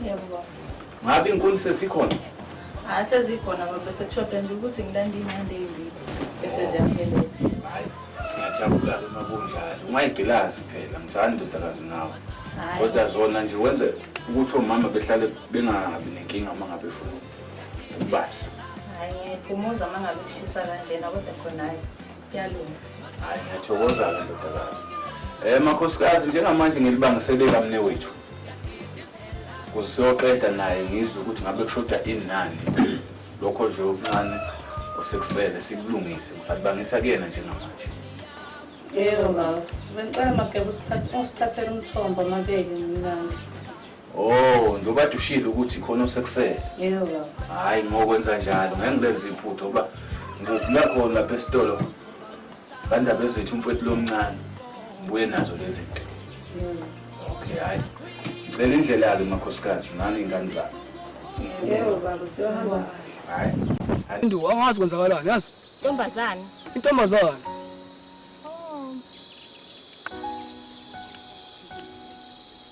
Yebo baba. Ngabe inkuni sesikhona? Hayi sezikhona baba sekushoda nje ukuthi ngilande iy'nandi ey'mbili bese ziyaphelela. Hayi ngiyajabula-ke uma kunjalo. Ungayigqilazi phela ngithanda ndodakazi nawe. Kodwa zona nje wenze ukuthi omama behlale bengabi nenkinga uma ngabe befuna ukubasa. Hayi ngiyayiphumuza uma ngabe kushisa kanjena kodwa khona hayi kuyalunga. Hayi ngiyathokoza-ke ndodakazi. Makhosikazi njengamanje ngilibangiseleka mne wethu. Ukuze siyoqeda naye ngizwe ukuthi ngabe kushoda inani. Lokho nje okuncane osekusele sikulungise ngisalibangisa kuyena njengamanje. Yebo baba, bengicela Mageba usiphathele umthombo amabele nomnandi. Oh, njengoba ushilo ukuthi khona osekusele. Yebo baba. Hayi ngokwenza njalo, ngeke ngilenze iphutha ngoba ngizodlula khona lapha esitolo. Bandaba ezethu umfowethu lomncane. Ngibuye nazo lezi zinto. Okay, hayi. Ngicela indlela-ke makhosikazi nani iy'ngane zami. Yebo baba, siyohamba kahle. Hayi. Ndu angazi kwenzakalani, yazi? Intombazane. Intombazane.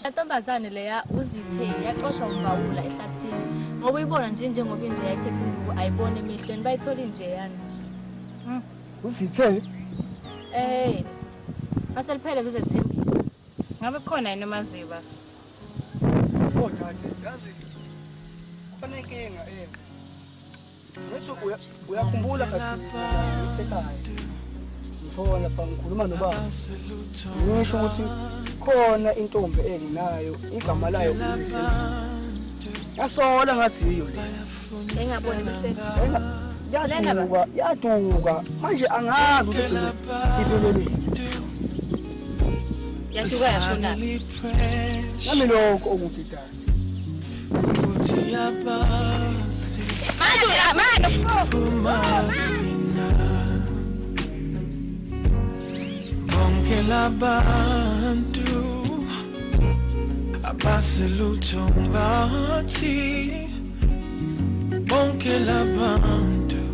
Intombazane leya uzithe yaxoshwa umbawula ehlathini. Ngoba uyibona nje njengoba inje yayiphethe induku ayibone emehlweni bayithola inje yani nje. Uzithe? Maseliphele bezethembiso. Ngabe kukhona yini omaziyo baba? Oh dade, yazi khona inkinga eyenze. Ngithi uyakhumbula kathi ngisekhaya. Ngifona lapha ngikhuluma nobaba. Ngisho ukuthi khona intombi enginayo igama layo uZithembiso. Yasola ngathi yiyo le. Engaboni emehlweni. Yaduka, yaduka. Manje angazi ukuthi iphelele. Yaduka yashona. Nami lokho okudidayo. Manje manje. Labantu abaselutho ngathi bonke labantu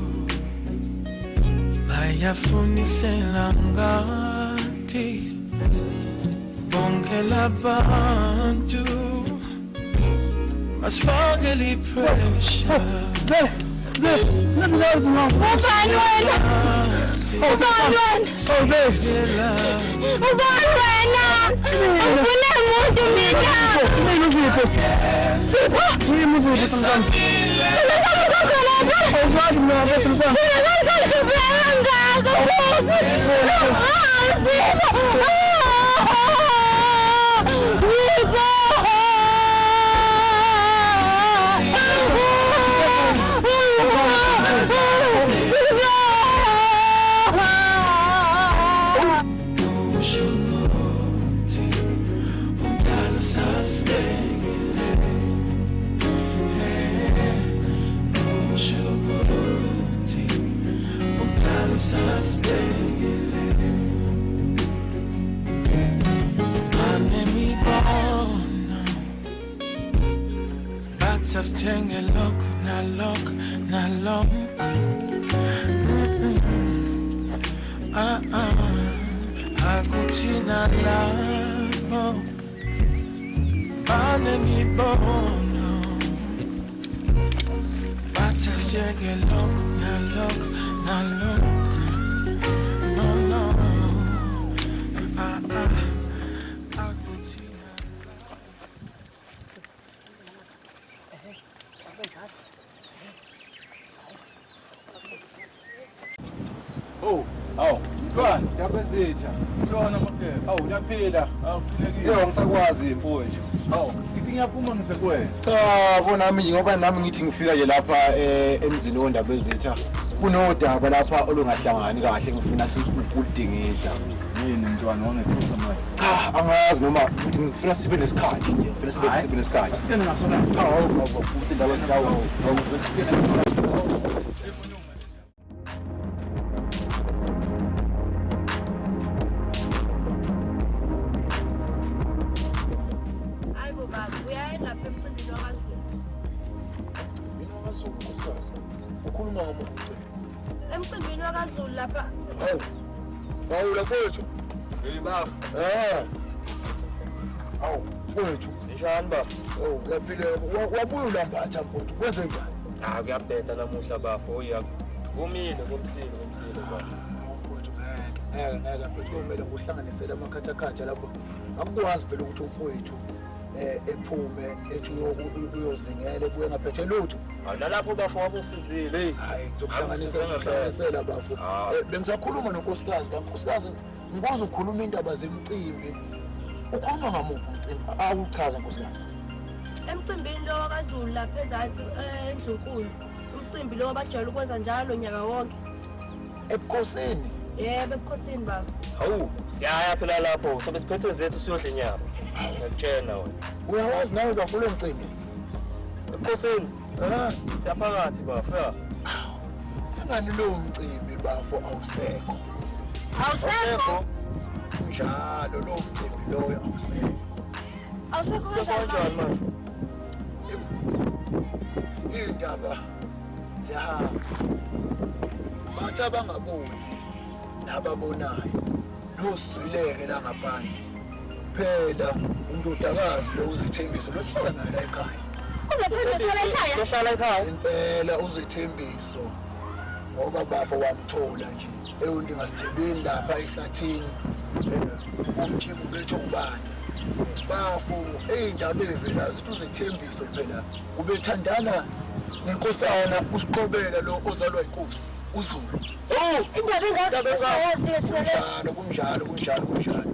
bayafunisela ngathi bonke labantu masifakele i-pressure. Ubani wena? Ubani wena? Ubani wena? Angifune muntu mina. Mina uZipho. Sipho? Yimi uZipho Samsam. Mina Samsam lapha. Awuzazi mina ngapha Samsam. Mina Samsam ngaka. Ah, Sipho. Sipho. Usho ukuthi umdala sasibekile, usho ukuthi umdala sasibekile. Banemibono bathi asithenge lokhu nalokhu nalokhu. Ah ah, akuthina labo banemibono bathi asiyeke lokhu nalokhu nalokhu. No no, ah ah, akuthina. Oh, awu, Mntwana, ndabezitha. Shona makhefu. Awu, uyaphila. Awu, philekile. Yebo, ngisakwazi mfowethu. Awu, ngithi ngiyaphuma ngize kuwena. Cha, bona nami nje ngoba nami ngithi ngifika nje lapha emzini wondabezitha. Kunodaba lapha olungahlangani kahle ngifuna sikuludingida. Yini mntwana wangethusa manje? Cha, angazi noma futhi ngifuna sibe nesikhathi nje. Ngifuna sibe nesikhathi. Asikene ngakhona. Cha, awu, awu, futhi indaba ndawo. Awu, Hayi bo baba, uyaye lapha emcimbini wakwaZulu. Yini wakwaZulu nkosikazi? Ukhuluma ngomuphi umcimbi? Emcimbini wakwaZulu lapha. Hawu. Fawula mfowethu. Hey baba. Eh. Awu mfowethu. Njani baba? Oh, uyaphila. Wabuya ulambatha mfowethu. Kwenze njani? Ah, kuyabheda namuhla bafo. Oya. Kumile komsile komsile baba. Mfowethu ngeke, ngeke, ngeke mfowethu kumele ngikuhlanganisele amakhathakhatha lapho. Akukwazi phela ukuthi umfowethu ephume ethi uyozingela ebuye ngaphethe lutho. Hayi nalapho bafo wabusizile. Hey. Hayi ngizokuhlanganisela ngizokuhlanganisela bafo. Bengisakhuluma nonkosikazi la nkosikazi ngikwazi ukukhuluma indaba zemicimbi. Ukhuluma ngamuphi umcimbi? Awuchaza nkosikazi. Emcimbini lo wakwaZulu lapha ezansi eNdlunkulu. Umcimbi lo abajwayele ukwenza njalo nyaka wonke. Ebukhosini? Yebo, ebukhosini baba. Hawu, siyaya phela lapho. Sobe siphethe zethu siyodla inyama. Ngiyakutshela wena. Uyawazi nawe bafo lo mcimbi? Ebukhosini? Eh. Siyaphakathi bafo. Ya. Engani lo mcimbi bafo awusekho. Awusekho? Njalo lo mcimbi loyo awusekho. Awusekho kanjani manje? Indaba ziyahamba. Bathi abangaboni nababonayo noswileke la ngaphandle. Phela undodakazi lo uzethembiso lohlala naye la ekhaya. Uzethembiso la ekhaya? Lohlala ekhaya. Impela uzethembiso ngoba bafo wamthola nje ewunti ngasithebeni lapha ehlathini umthimba ubethe ubani bafo eyindaba evelayo zithi uzethembiso phela ubethandana nenkosana usiqobela lo ozalwa inkosi uZulu. Oh, indaba engaka esingayazi thina le. Kunjalo kunjalo kunjalo kunjalo.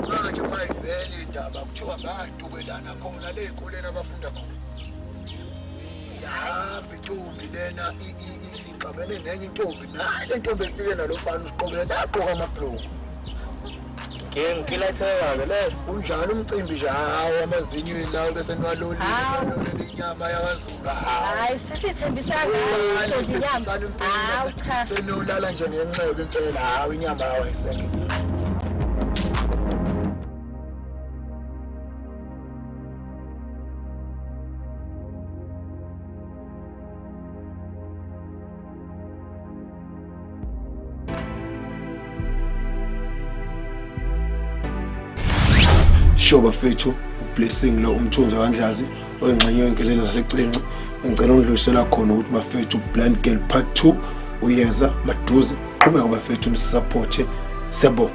Manje mayivele indaba kuthiwa badukelana khona le ey'koleni abafunda khona. Yahamba intombi lena isixabene nenye intombi nayi le ntombi efike nalo mfana usiqobela lagqoka amabhuluku. Ngilayitheka-ke leyo. Unjalo umcimbi nje hawu amazinyo lawo bese niwalolile niwalolile inyama yakaZulu. Hayi sesithembisa kangaka sodla inyama. Hawu cha. Senolala nje ngenxeba impela hawu inyama yawo ayisekho. Sure bafethu, uBlessing lo umthunzi kaNdlazi oyingxenye yenkezelo zaseCinci. Ngicela ungidlulisela khona ukuthi bafethu Blind Girl Part 2 uyeza maduze. Qhubeka bafethu nisupporte. Siyabonga.